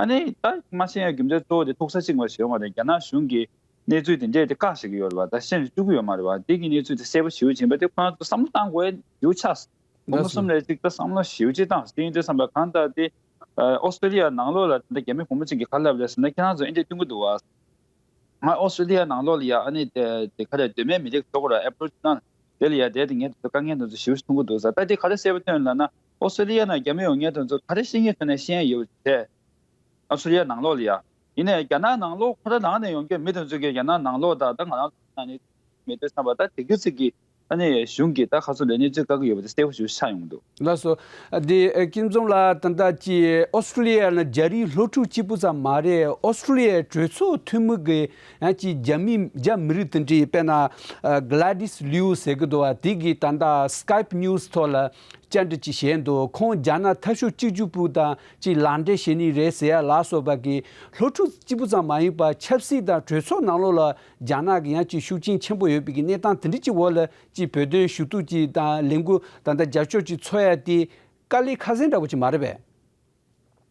ཨ་ནི་ད་མ་ཤེས་ཡ་རྒྱུ་མཚན་གཙོ་བོ་དེ་ཐུག་ས་གཅིག་མ་ཞིག་ཡོད་མ་རེད། རྒྱ་ནག་གཞུང་གིས་གནས་ཚུལ་དེ་འདྲས་དེ་བཀག་བཞག་གི་ཡོད་རེད་བ། ད་ཤེས་བཅུག་གི་ཡོད་མ་རེད་བ། དེ་གི་གནས་ཚུལ་དེ་གསལ་པོ་ཞེ་པོ་ཅིག་ཡིན་པ་དེ་ཁོ་རང་ཚོ་བསམ་བློ་བཏང་དགོས་ཡ་ཡོད་ཆགས། སྒོར་མོ་གསུམ་ལས་གཅིག་ད་བསམ་བློ་ཞེ་པོ་ཅིག་བཏང་། དེ་ཡིན་དུས་ཙམ་པ་གང་ལྟར་དེ་ཨོ་སི་ཀྲི་ལི་ཡ་ནང་ལོགས་ལ་ད་རྒྱ་མི་བུ་མོ་གཅིག་གིས་ག་ལབ་རེད་ཟེར་ན། ཁྱེད་རང་ཚོ་འདི་འདྲས་སྟོན་གི་འདུག་བ། ང་ཨོ་སི་ཀྲི་ལི་ཡ་ནང་ལོགས་ལ་ཡ་ཨ་ནི་དེ་དེ་ག་རེ་སྡོད་མེད་མི་རིགས་ཚོ་ཁོ་ར་ཨེབ་རི་ཇི་ནལ་དེ་ལ་ཡ་བསྡད་དེ་ངས་དེ་ཚོ་དཀའ་ངལ་དེ་ཚོ་ཞེ་པོ་ཅིག་མཐོང་གི་འདུག་ཟེར། ད་དེ་ག་རེ་གསལ་པོ་སྟོན་ལབ་ན། ཨོ་སི་ཀྲི་ལི་ཡ་ནང་རྒྱ་མི་ཡོད་མཁན་དེ་ཚོ་ག་རེ་ཤེས་མཁན་ཐོན་ན་ཤེས་ཡ་ཡོད་བྱས། ཨ་སུ་རི་ཡ་ནང་ལོགས་ལ་ཡ། ཡིན་ནའི་རྒྱ་ནག་ནང་ལོགས་ཁོ་རང་ནང་ནས་ཡོང་མཁན་མི་དེ་ཚོ་གིས་རྒྱ་ནག་ནང་ལོགས་དང་ད་ང་རང་ཚོ་ནང་ནས་མི་དེ་བསམ་པ་ད་དེ་གི་ཚིག་གི་ཨ་ནི་གཞུང་གིས་ད་ཁ་སོ་ལས་གནས་ཚུལ་བཀག་གི་ཡོད་པ་དེ་གསལ་པོ་ཞིག་ཆགས་ཡོང་གི་འདུག་ལགས་སོ། འདི་ཨ་ཀུན་བཟང་ལགས། ད་ལྟ་ཅི་ཨོ་སི་ཀྲི་ལི་ཡ་ལ་རྒྱ་རིགས་སློབ་ཕྲུག་གཅིག་པུ་ཙམ་མ་རེད། ཨོ་སི་ཀྲི་ལི་ཡའི་གྲོས་ཚོགས་འཐུས་མི་གི་ཡང་ཅི་རྒྱ་མི་རྒྱ་མི་རིགས་དེ་འདྲའི་དཔེར་ན་Gladys Liu ཟེར་གི་འདུག་བ། དེ་གིས་ད་ལྟ་Sky News ཐོག་ལ་བཅར་འདྲི་ཅིག་བྱས་འདུག་ཁོང་རྒྱ་ནག་འཐབ་ཕྱོགས་གཅིག་གྱུར་པུའུ་དང་ཅིག་ལག་འབྲེལ་བྱེད་ནི་རེད་ཟེར་ཡ་ལ་སོགས་པ་གི་སློབ་ཕྲུག་གཅིག་པུ་ཙམ་མ་ཡིན་པར་ཆབ་སྲིད་དང་གྲོས་ཚོགས་ནང་ལོགས་ལ་རྒྱ་ནག་གི་ཡང་ཅིག་ཤུགས་རྐྱེན་ཆེན་པོ་ཡོད་པའི་གི་གནས་སྟངས་དེ་འདྲ་ཅིག་འོག་ལ་ཅིག་བོད་དོན་ཞུ་གཏུག་ཅིག་དང་ལས་འགུལ་ད་ལྟ་རྒྱབ་སྐྱོར་ཅིག་འཚོགས་ཡ་དེ་དཀའ་ལས་ཁག་ཟིན་འདྲ་པོ་ཅིག་མ་རེད་པས།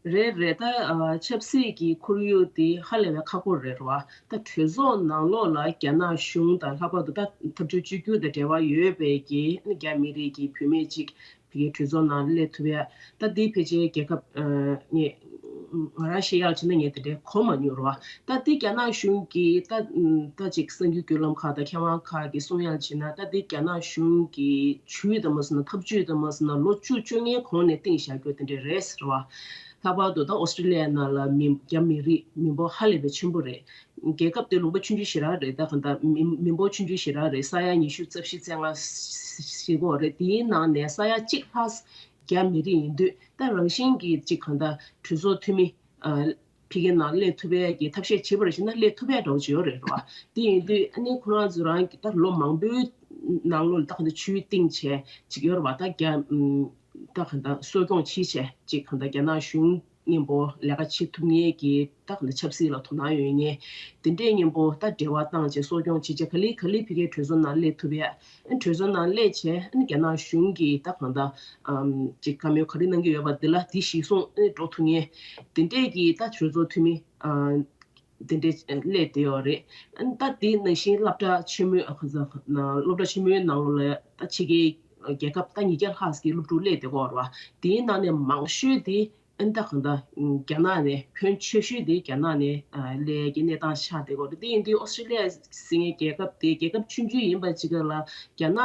རེད་རེད། ད་ཨ་ཆབ་སྲིད་ཀྱི་ཁོར་ཡུག་དེ་ཧ་ལས་པའི་ཁག་པོ་རེད་ར་བ། ད་གྲོས་ཚོགས་ནང་ལོགས་ལ་རྒྱ་ནག་གཞུང་དང་ལྷག་པར་དུ་ད་འཐབ་ཕྱོགས་གཅིག་གྱུར་དང་འབྲེལ་བ་ཡོད་པའི་གི་རྒྱ་མི་རིགས་ཀྱི་བུད་མེད་ཅིག་ཕ་གིའི་གྲོས་ཚོགས་ནང་སླེབས་ཐུབ་ཡ། ད་འདི་ཕལ་ཆེར་རྒྱལ་ཁབ་ཨ་ངས་ང་རང་བཤད་ཡག་བྱས་ན་ངས་དེ་འདྲའི་གོ་མ་མྱོང་ར་བ། ད་འདི་རྒྱ་ནག་གཞུང་གིས་ད་ད་ཅིག་གསར་འགྱུར་བརྒྱུད་ལམ་ཁག་དང་མཁས་དབང་ཁག་གིས་གསུང་ཡག་བྱས་ན། ད་འདི་རྒྱ་ནག་གཞུང་གིས་ཇུས་དང་མ་ཟེར་ན་ཐབས་ཇུས་དང་མ་ཟེར་ན་ལོ་བཅུ་བཅོ་ལྔའི་གོང་ནས་བཏིང་བཞག་རྒྱུ་དེ་འདྲ་རེད་ཟེར་བ། ལྷག་པར་དུ་ད་ཨོ་སི་ཀྲི་ལི་ཡ་ནང་ལ་མི་རྒྱ་མི་རིགས་མི་འབོར་ཧ་ལས་པའི་ཆེན་པོ་རེད། རྒྱལ་ཁབ་དེ་ལུང་པ་ཆུང་ཆུང་ཞེ་དྲག་རེད། ད་གང་ལྟར་མི་མི་འབོར་ཆུང་ཆུང་ཞེ་དྲག་རེད། ས་ཡ་ཉི་ཤུ་རྩ་བཞི་རྩ་ལྔ་ཞིག་གོ་རེད། དེའི་ནང་ནས་ས་ཡ་གཅིག་ལྷག་རྒྱ་མི་རིགས་ཡིན་དུས། ད་རང་བཞིན་གྱིས་ཅིག་གང་ལྟར་གྲོས་ཚོགས་འཐུས་མི་ཨ་ཕ་གི་ནང་སླེབས་ཐུབ་པའི་གི་ཐབས་ཤེས་བྱེད་པ་རེད་ཟེར་ན་སླེབས་ཐུབ་པའི་འདྲ་བོ་ཅིག་ཡོད་རེད་ར་བ། དེ་ཡིན་དུས་ཨ་ནི་ཁོ་རང་ཚོ་རང་གི་ད་ལོ་མང་པོའི་ནང་ལོགས་ལ་ད་གང་ལྟར་ཇུས་བཏིང་བྱས་ཅིག་ཡོད་རེད་བ། ད་རྒྱ་ཨམ་ད་གང་ལྟར་གསོ་སྐྱོང་བྱེད་བྱས་ཅིག་གང་ལྟར་རྒྱ་ནག་གཞུང་མཉམ་པོ་ལས་ཀ་བྱེད་ཐུབ་མཁན་གྱི་ད་གང་ལྟར་ཆབ་སྲིད་ལ་དོ་སྣང་ཡོད་མཁན་དེ་འདྲས་མཉམ་པོ་ད་འབྲེལ་བ་བཏང་བྱས་གསོ་སྐྱོང་བྱེད་བྱས་ག་ལེ་ག་ལེ་ཕ་གིའི་གྲོས་ཚོགས་ནང་སླེབས་ཐུབ་ཡ། ཨ་གྲོས་ཚོགས་ནང་སླེབས་བྱས་ཨ་རྒྱ་ནག་གཞུང་གིས་ད་གང་ལྟར་ཨམ་ཅིག་བཀའ་མོལ་ག་རེ་གནང་གི་ཡོད་པ་འདི་ལ་དེ་གཞིར་བཟུང་ཨ་འགྲོ་ཐུབ་མཁན་དེ་འདྲས་ཀྱི་ད་གྲོས་ཚོགས་འཐུས་མི་ཨ་དེ་འདྲས་སླེབས་བསྡད་ཡོད་རེད། ཨ་ད་དེ་ནང་བཞིན་སློབ་གྲྭ་ཆེན་མོའི་ཨ་ག་ས་སློབ་གྲྭ་ཆེན་མོའི་ནང་ལོགས་ལ་ད་ཕྱི་རྒྱལ་རྒྱལ་ཁབ་ད་ཉིས་བརྒྱ་ལྷག་ཙམ་གྱི་སློབ་ཕྲུག་སླེབས་བསྡད་ཀྱི་ཡོད་རེད་བ། དེའི་ནང་ནས་མང་ཤོས་དེ་ཨ་ནི་ད་གང་ལྟར་རྒྱ་ནག་ནས་ཕོན་ཆེ་ཤོས་དེ་རྒྱ་ནག་ནས་ཨ་སླེབས་ཀྱི་གནས་སྟངས་ཆགས་བསྡད་ཀྱི་ཡོད་རེད། དེ་ཡིན་དུས་ཨོ་སི་ཀྲི་ལི་ཡ་ཟེར་མཁན་རྒྱལ་ཁབ་དེ་རྒྱལ་ཁབ་ཆུང་ཆུང་ཡིན་པ་ཅིག་ལ་རྒྱ་ནག་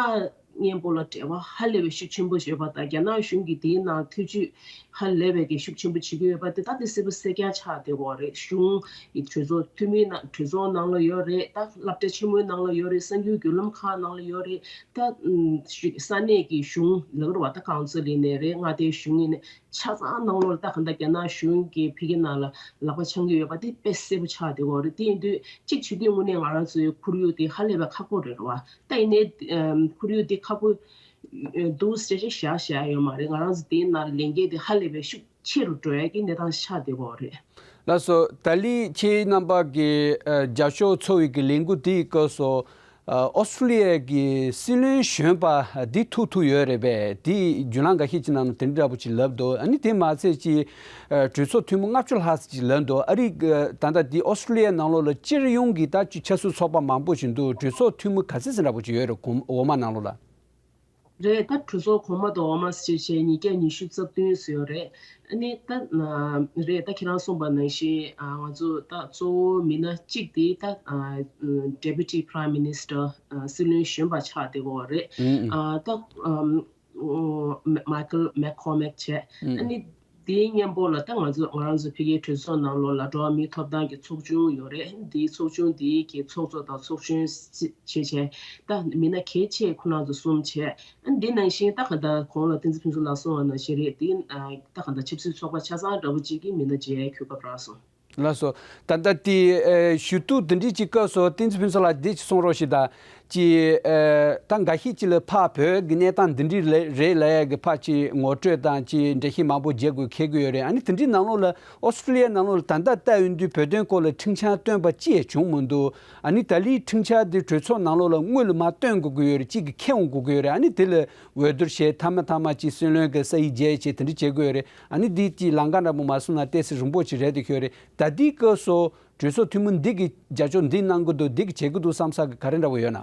མཉམ་པོ་ལ་འབྲེལ་བ་ཧ་ལས་པའི་ཤུགས་ཆེན་པོ་ཡོད་པ་དང་། རྒྱ་ནག་གཞུང་གིས་དེའི་ནང་ཐེ་ཇུས་ཧ་ལས་པའི་གི་ཤུགས་ཆེན་པོ་བྱེད་ཀྱི་ཡོད་པ་དེ་ད་དེ་གསལ་པོ་གསལ་རྐྱང་ཆགས་བསྡད་ཀྱི་ཡོད་རེད། གཞུང་གི་གྲོས་ཚོགས་འཐུས་མིའི་ནང་གྲོས་ཚོགས་ནང་ལ་ཡོད་རེད། ད་སློབ་གྲྭ་ཆེན་མོའི་ནང་ལ་ཡོད་རེད། གསར་འགྱུར་བརྒྱུད་ལམ་ཁག་ནང་ལ་ཡོད་རེད། ད་ཨུམ་ས་གནས་ཀྱི་གཞུང་ལབ་དགོས་རེད་བ། ད་ཀའུན་སིལ་ཡིན་ནའི་རེད། མངའ་སྡེའི་གཞུང་ཡིན་ནའི་ཆ་ཚང་ནང་ལོགས་ལ་ད་གང་ལྟར་རྒྱ་ནག་གཞུང་གིས་ཕ་གི་ནང་ལ་ལག་པ་འཆང་གི་ཡོད་པ་དེ་དཔེ་གསལ་པོ་ཆགས་བསྡད་ཀྱི་ཡོད་རེད། དེ་ཡིན་དུས་གཅིག་བྱེད་དུས་དངོས་གནས་ང་རང་ཚོའི་ཁོར་ཡུག་དེ་ཧ་ལས་པའི་ཁག་པོ་རེད་བ། ད་ཡིན་ནའི་ཨམ་ཁོར་ཡུག་དེ་ཁག་པོ་འདུག་ཟེར་བཤད་བཞག་བཞག་ཡོད་མ་རེད། ང་རང་ཚོ་དེའི་ནང་ལས་འགན་དེ་ཧ་ལས་པའི་ཤུགས་ཆེ་རུ་འགྲོ་ཡ་གི་གནས་སྟངས་ཆགས་བསྡད་ཀྱི་ཡོད་རེད། ལགས་སོ། ད་ལི་ཁྱེད་རྣམ་པ་གི་ཨ་རྒྱབ་སྐྱོར་ཚོགས་པའི་གི་ལས་འགུལ་དེའི་སྐབས་སུ་ཨ་ཨོ་སི་ཀྲི་ལི་ཡ་གི་སྲིད་བློན་གཞོན་པ་འདི་ཐུག་ཐུག་ཡོད་རེད་པས། དེ་བརྒྱུད་ལམ་འགའ་ཤས་ཀྱི་ནང་ན་དེ་འདྲ་འདྲ་པོ་ཅིག་ལབ་འདུག་ཨ་ནི་དེ་མ་ཚད་ཅིག་ཨ་གྲོས་ཚོགས་འཐུས་མི་ལྔ་བཅུ་ལྷག་ཙམ་ཅིག་ལབ་འདུག་ཨ་རི་གི་ད་ལྟ་འདི་ཨོ་སི་ཀྲི་ལི་ཡ་ནང་ལོགས་ལ་སྤྱིར་ཡོངས་ཀྱི་ད་ཅིག་ཆབ་སྲིད་ཚོགས་པ་མང་པོ་ཞིག་འདུག་གྲོས་ཚོགས་འཐུས་མི་ག་ཚོད་ཙམ་འདྲ་པོ་ཅིག་ཡོད་རེད། གོང་འོག་མ་ནང་ལོགས་ལ། རེད། ད་གྲོས་ཚོགས་གོང་མ་དང་འོག་མ་ཟེར་བྱས་ཉིས་བརྒྱ་ཉི་ཤུ་རྩ་བདུན་ཙམ་ཡོད་རེད། ཨ་ནི་ད་ན་རེད། ད་ཁྱེད་རང་གསུངས་པ་ནང་བཞིན་ཨ་ང་ཚོ་ད་གཙོ་བོ་མི་སྣ་གཅིག་དེ་ད་ཨ་Deputy Prime Minister ཨ་སྲིད་བློན་གཞོན་པ་ཆགས་བསྡད་ཀྱི་ཡོད་རེད། ཨ་ད་ཨམ་ཨོ་མ་མའི་ཀལ་མེག་ཁོ་མེག་བྱས། ཨ་ནི་ དེའི་མཉམ་པོ་ལ་ད་ང་ཚོ་ང་རང་ཚོ་ཕ་གིའི་གྲོས་ཚོགས་ནང་ལོགས་ལ་འགྲོ་བ་མིའི་ཐོབ་ཐང་གི་ཚོགས་ཆུང་ཡོད་རེད། དེའི་ཚོགས་ཆུང་དེའི་གི་ཚོགས་གཙོ་དང་ཚོགས་གཞོན་བྱས་བྱས་ད་མི་སྣ་གལ་ཆེ་ཁོ་རང་ཚོ་གསུམ་བྱས། འདི་ནང་བཞིན་ད་ག་ད་གོང་ལ་བསྟན་འཛིན་ཕུན་ཚོགས་ལགས་གསུངས་པ་ནང་བཞིན་རེད། དེ་ད་ག་ད་ཆབ་སྲིད་ཚོགས་པ་ཆ་ཚང་འདྲ་བོ་གཅིག་གི་མི་སྣ་བྱས་གོ་སྐབས་རག་སོང་། ལགས་སོ། ད་ལྟ་དེ་ཨེ་ཞུ་གཏུག་འདི་འདྲས་ཅིག་སྐབས་སུ་བསྟན་འཛིན་ཕུན་ཚོགས་ལགས་འདི་ཅིག་གསུང་རོགས་ཞེས་དང་ཅིག་ཨེ་ད་འགའ་ཤས་ཅིག་ལ་ཕར་བོད་ཀྱི་གནས་སྟངས་འདི་འདྲས་ལ་རེད་ལབ་ཡ་གི་ཕར་ཅིག་ངོ་སྤྲོད་དང་ཅིག་འགྲེལ་བཤད་མང་པོ་རྒྱག་དགོས་འཁེལ་གྱི་ཡོད་རེད། ཨ་ནི་དེ་འདྲའི་ནང་ལོགས་ལ་ཨོ་སི་ཀྲི་ལི་ཡའི་ནང་ལོགས་ལ་ད་ལྟ་ལྟ་ཡོང་དུས་བོད་དོན་སྐོར་ལ་ཁྲིམས་འཆར་བཏོན་པ་ཅི་ཡང་བྱུང་མི་འདུག་ཨ་ནི་ད་ལིའི་ཁྲིམས་འཆར་འདི་གྲོས་ཚོགས་ནང་ལོགས་ལ་སྔོན་ལ་མར་བཏོན་དགོས་ཀྱི་ཡོད་རེད། གཅིག་གིས་ཁེངས་དགོས་ཀྱི་ཡོད་རེད། ཨ་ནི་དེ་ལ་འོས་བསྡུར་བྱས་མཐའ་མ་མཐའ་མ་ཅིག་སྲིད་བློན་གྱི་ས་ཡིག་བརྗེ་བྱས་དེ་འདྲ་བྱེད་དགོས་ཡོད་རེད། ཨ་ནི་འདི་ཅིག་ལམ་ཁ་འདྲ་པོ་མ་སོང་ན་ཏོག་ཙམ་རིང་པོ་ཅིག་རེད་དེ་ཁྱོད་རེད། ད་ལྟའི་སྐབས་སུ་གྲོས་ཚོགས་འཐུས་མི་འདི་གི་རྒྱབ་སྐྱོར་འདི་གནང་གི་འདུག་འདི་གི་བྱེད་ཀྱི་འདུག་བསམ་ས་གི་ག་རེ་འདྲ་པོ་ཡོད་ན།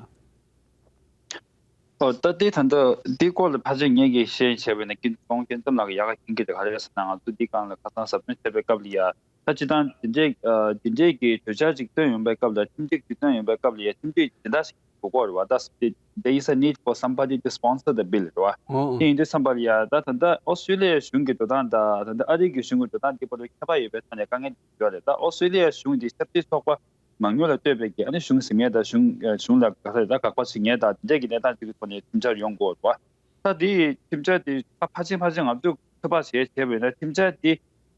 ཨོ་ད་ལྟའི་ད་ལྟ་འདི་སྐོར་ལ་ཕལ་ཆེར་ངས་ཀྱིས་ཤེས་བྱས་པ་ཡིན་ན་ཀུན་སྤྱི་ཚོགས་ཀུན་འཛོམས་ལགས་ཀྱིས་ཡག་ག་མཁྱེན་གྱི་རེད། ག་རེ་ཟེར་ན་ང་ཚོ་འདི་སྒང་ལ་ཁ་སང་ཟབ་སྦྱོང་བྱས་པའི་སྐབས་ལ་ཡ་ད་སྤྱིར་བཏང་འདི་འདྲའི་ཨ་འདི་འདྲའི་གི་གྲོས་འཆར་ཅིག་བཏོན་ཡོང་པའི་སྐབས་ལ་ཁྲིམས་ཡིག་ཅིག་བཏོན་ཡོང་པའི་སྐབས་ལ་ཡ་ཁྲིམས་ཡིག་འདི་འདྲ་ཞིག་དགོས་ཀྱི་རེད་བ། ད་there is a need for somebody to sponsor the bill རེད་བ། ཨོ་དེ་ཡིན་དུས་ཙམ་པ་ལ་ཡ་ད་ད་ལྟ་ཨོ་སི་ཀྲི་ལི་ཡ་གཞུང་གི་འགྲོ་སྟངས་དང་ད་ལྟ་ཨ་རི་གི་གཞུང་གི་འགྲོ་སྟངས་འདི་བར་དུ་ཁྱད་པར་ཡོད་པའི་ཐོག་ནས་དཀའ་ངལ་ཡོད་རེད། ད་ཨོ་སི་ཀྲི་ལི་ཡ་གཞུང་འདི་ཆབ་སྲིད་ཚོགས་པ་མང་ཉུང་ལ་ལྟོས་པའི་གི་ཨ་ནི་གཞུང་ཟིན་མཁན་དང་གཞུང་གཞུང་ལ་དགག་པ་ད་དགག་པ་བྱེད་མཁན་དང་དེ་འདྲས་ཀྱི་གནས་སྟངས་ཅིག་གི་ཐོག་ནས་ཁྲིམས་འཆར་ཡོང་དགོས་རེད་བ། ད་དེ་ཁྲིམས་འཆར་དེ་ད་ཕལ་ཆེར་ཕལ་ཆེར་ང་ཚོས་ཚོད་དཔག་བྱས་བྱས་པ་ཡིན་ན་ཁྲིམས་འཆར་དེ་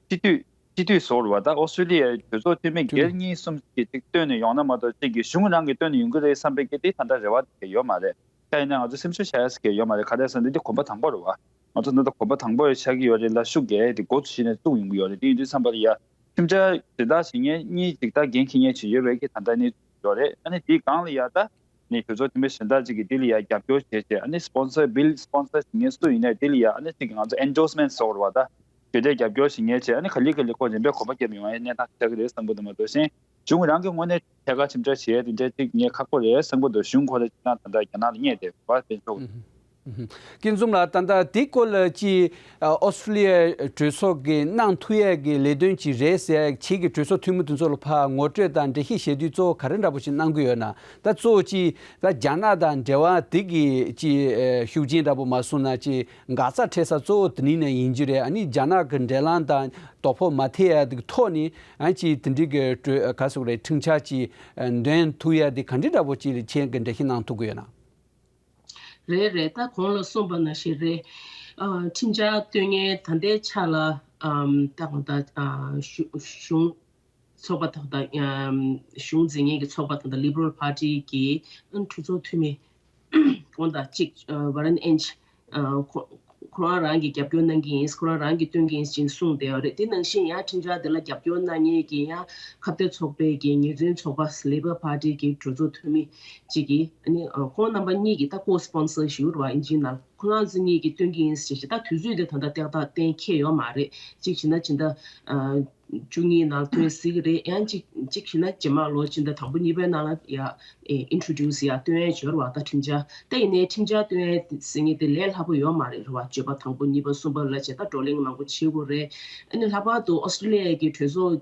སྤྱི་འཐུས་སྤྱི་འཐུས་ཟེར་བ་ད་ཨོ་སི་ཀྲི་ལི་ཡའི་གྲོས་ཚོགས་འཐུས་མི་སྒེར་གཉིས་གསུམ་གྱིས་ཅིག་བཏོན་ནས་ཡོང་ན་མ་གཏོགས་གཅིག་གིས་གཞུང་རང་གིས་བཏོན་ནས་ཡོང་གི་རེད་བསམ་པའི་གི་དེ་ད་ལྟ་རེ་བ་དེ་ཡོད་མ་རེད། ད་ཡིན་ན་ང་ཚོ་སེམས་ཤུགས་བྱ་ཡ་ཟེར་གི་ཡོད་མ་རེད། ག་རེ་ཟེར་ན་འདི་འདི་གོམ་པ་དང་པོ་རེད་བ། ང་ཚོ་འདི་ལྟ་གོམ་པ་དང་པོ་ཆགས་ཀྱི་ཡོད་རེད་ལ་ཤུགས་རྒྱག་ཡས་དེ་འགོ་ཚུགས་ནས་བཙུགས་ཡོང་གི་ཡོད་རེད། དེ་ཡིན་དུས་ཙམ་པ་ལ་ཡ་ཁྲིམས་འཆར་དེ་དག་བྱེད་མཁན་གཉིས་ཅིག་ད་འགན་འཁྱེར་མཁན་ཅིག་ཡོད་པའི་གི་ད་ལྟ་ནི་ཡོད་རེད། ཨ་ནི་དེའི་སྒང་ལ་ཡ་ད་ནི་གྲོས་ཚོགས་འཐུས་མི་གཞན་དག་ཅིག་གིས་དེ་ལ་ཡ་རྒྱབ་སྐྱོར་བྱས་བྱས་ཨ་ནི་sponsor bill sponsor བྱེད་མཁན་སུ་ཡིན་ནའི་དེ་ལ་ཡ་ཨ་ནི་ཅིག་ང་ཚོ་endorsement ཟེར་བ་ད་ཞུ་དེ་རྒྱབ་སྐྱོར་བྱེད་མཁན་བྱས་ཨ་ནི་ག་ལེ་ག་ལེ་ཁོ་རིམ་པས་གོམ་པ་བརྒྱབ་ཡོང་བའི་གནས་སྟངས་ཆགས་ཀྱི་རེད་བསམ་གི་འདུག་མ་གཏོགས་གཞན། གཞུང་རང་གི་ངོས་ནས་ཐད་ཀར་ཁྲིམས་འཆར་བྱེད་ཡས་དེ་འདྲའི་ཅིག་ངས་ཁག་པོ་རེད་བསམ་གྱི་འདུག་གཞུང་ཁོ་རང་ཅིག་ན་ད་ལྟ་རྒྱ་ནག་ལ་བསྙད་དེ་བར་དེ་ཆོག་ཀུན་འཛོམས་ལགས་ད་ལྟ་དེ་སྐོར་ལ་ཅིག་ཨོ་སི་ཀྲི་ལི་ཡའི་གྲོས་ཚོགས་ཀྱིས་གནང་ཐུབ་ཡས་ཀྱི་ལས་དོན་ཅིག་རེད་ཟེར་ཡས་ཅིག་གི་གྲོས་ཚོགས་འཐུས་མི་དེ་ཚོ་ལ་ཕར་ངོ་སྤྲོད་དང་འགྲེལ་བཤད་བྱེད་དུས་གཙོ་བོ་ག་རེ་འདྲ་པོ་ཞིག་གནང་གི་ཡོད་ན། ད་གཙོ་བོ་ཅིག་ད་རྒྱ་ནག་དང་འབྲེལ་བ་དེ་གི་ཅིག་ཤུགས་རྐྱེན་འདྲ་པོ་མ་སོང་ན་ཅིག་འགག་རྩ་འཕྲད་ས་གཙོ་བོ་དེ་ནི་ནས་ཡིན་རྒྱུ་རེད། ཨ་ནི་རྒྱ་ནག་གི་འབྲེལ་ལམ་དང་དོ་ཕོག་མ་ཐེབས་ཡ་དེ་གི་ཐོག་ནས་ཨ་ཅིག་དེ་འདྲའི་གི་གྲོས་ག་ཟེར་དགོས་རེད་ཁྲིམས་འཆར་ཅིག་འདོན་ཐུབ་ཡ་དེ་ག་འདྲའི་འདྲ་པོ་ཅིག་ཁྱེད་ཀྱི་འགྲེལ་བཤད་གནང་ཐུབ་ཀྱི་ཡོད་ན། རེད་རེད། ད་གོང་ལ་གསུངས་པ་ནང་བཞིན་རེད། ཨ་ཁྲིམས་འཆར་བཏོན་མཁན་ད་ལྟའི་ཆ་ལ་ཨམ་ད་གང་ལྟར་ཨ་གཞུང་གཞུང་ཚོགས་པ་དག་དང་ཨམ་གཞུང་འཛིན་མཁན་གྱི་ཚོགས་པ་དག་དང་Liberal Party གི་ཨ་གྲོས་ཚོགས་འཐུས་མི་ཁོང་དང་གཅིག་ཨ་Warren Inch ཨ་ཁོ་ཁོ་རང་རང་གིས་རྒྱབ་སྐྱོར་གནང་གི་ཡིན། ཁོ་རང་རང་གིས་སྟོན་གི་ཡིན་ཅེས་གསུངས་བསྡད་ཡོད་རེད། དེ་ནང་བཞིན་ཡང་ཁྲིམས་འཆར་དེ་ལ་རྒྱབ་སྐྱོར་གནང་མཁན་གྱི་ཡང་ཁ་གཏད་ཚོགས་པའི་གི་ངེས་འཛིན་ཚོགས་པ་Labor Party གི་གྲོས་ཚོགས་འཐུས་མི་གཅིག་གིས་ཨ་ནི་ཨ་ཁོང་རྣམ་པ་གཉིས་ཀྱིས་ད་co-sponsor ཞུ་རུ་བ་ཨིན་ཇིའི་ནང་ཁོ་རང་ཚོ་གཉིས་ཀྱིས་སྟོན་གྱི་ཡིན་ཞེས་ད་དུས་ཚོད་དེ་ད་ལྟ་ཏག་ཏག་གཏན་འཁེལ་ཡོད་མ་རེད། གཅིག་བྱས་ན་ཕྱི་ཟླ་ཨ་བཅུ་གཉིས་ནང་ཐོན་སྲིད་ཀྱི་རེད། ཡང་གཅིག་གཅིག་བྱས་ན་རྗེས་མ་ལོ་ཕྱི་ཟླ་དང་པོ་གཉིས་པའི་ནང་ལ་ཡ་ཨེ་introduce ཡ་སྟོན་ཡ་འབྱོར་བ་ད་ཁྲིམས་འཆར་ད་ཡིན་ནའི་ཁྲིམས་འཆར་སྟོན་ཡ་ཟེར་མཁན་དེ་ལས་སླ་པོ་ཡོད་མ་རེད་རེད་བ། བརྗོད་པ་དང་པོ་གཉིས་པ་གསུམ་པ་ལ་བྱས་ད་བགྲོ་གླེང་མང་པོ་བྱེད་དགོས་རེད། ཨ་ནི་ལྷག་པར་དུ་ཨོ་སི་ཀྲི་ལི་ཡ་གི་གྲོས་ཚོགས་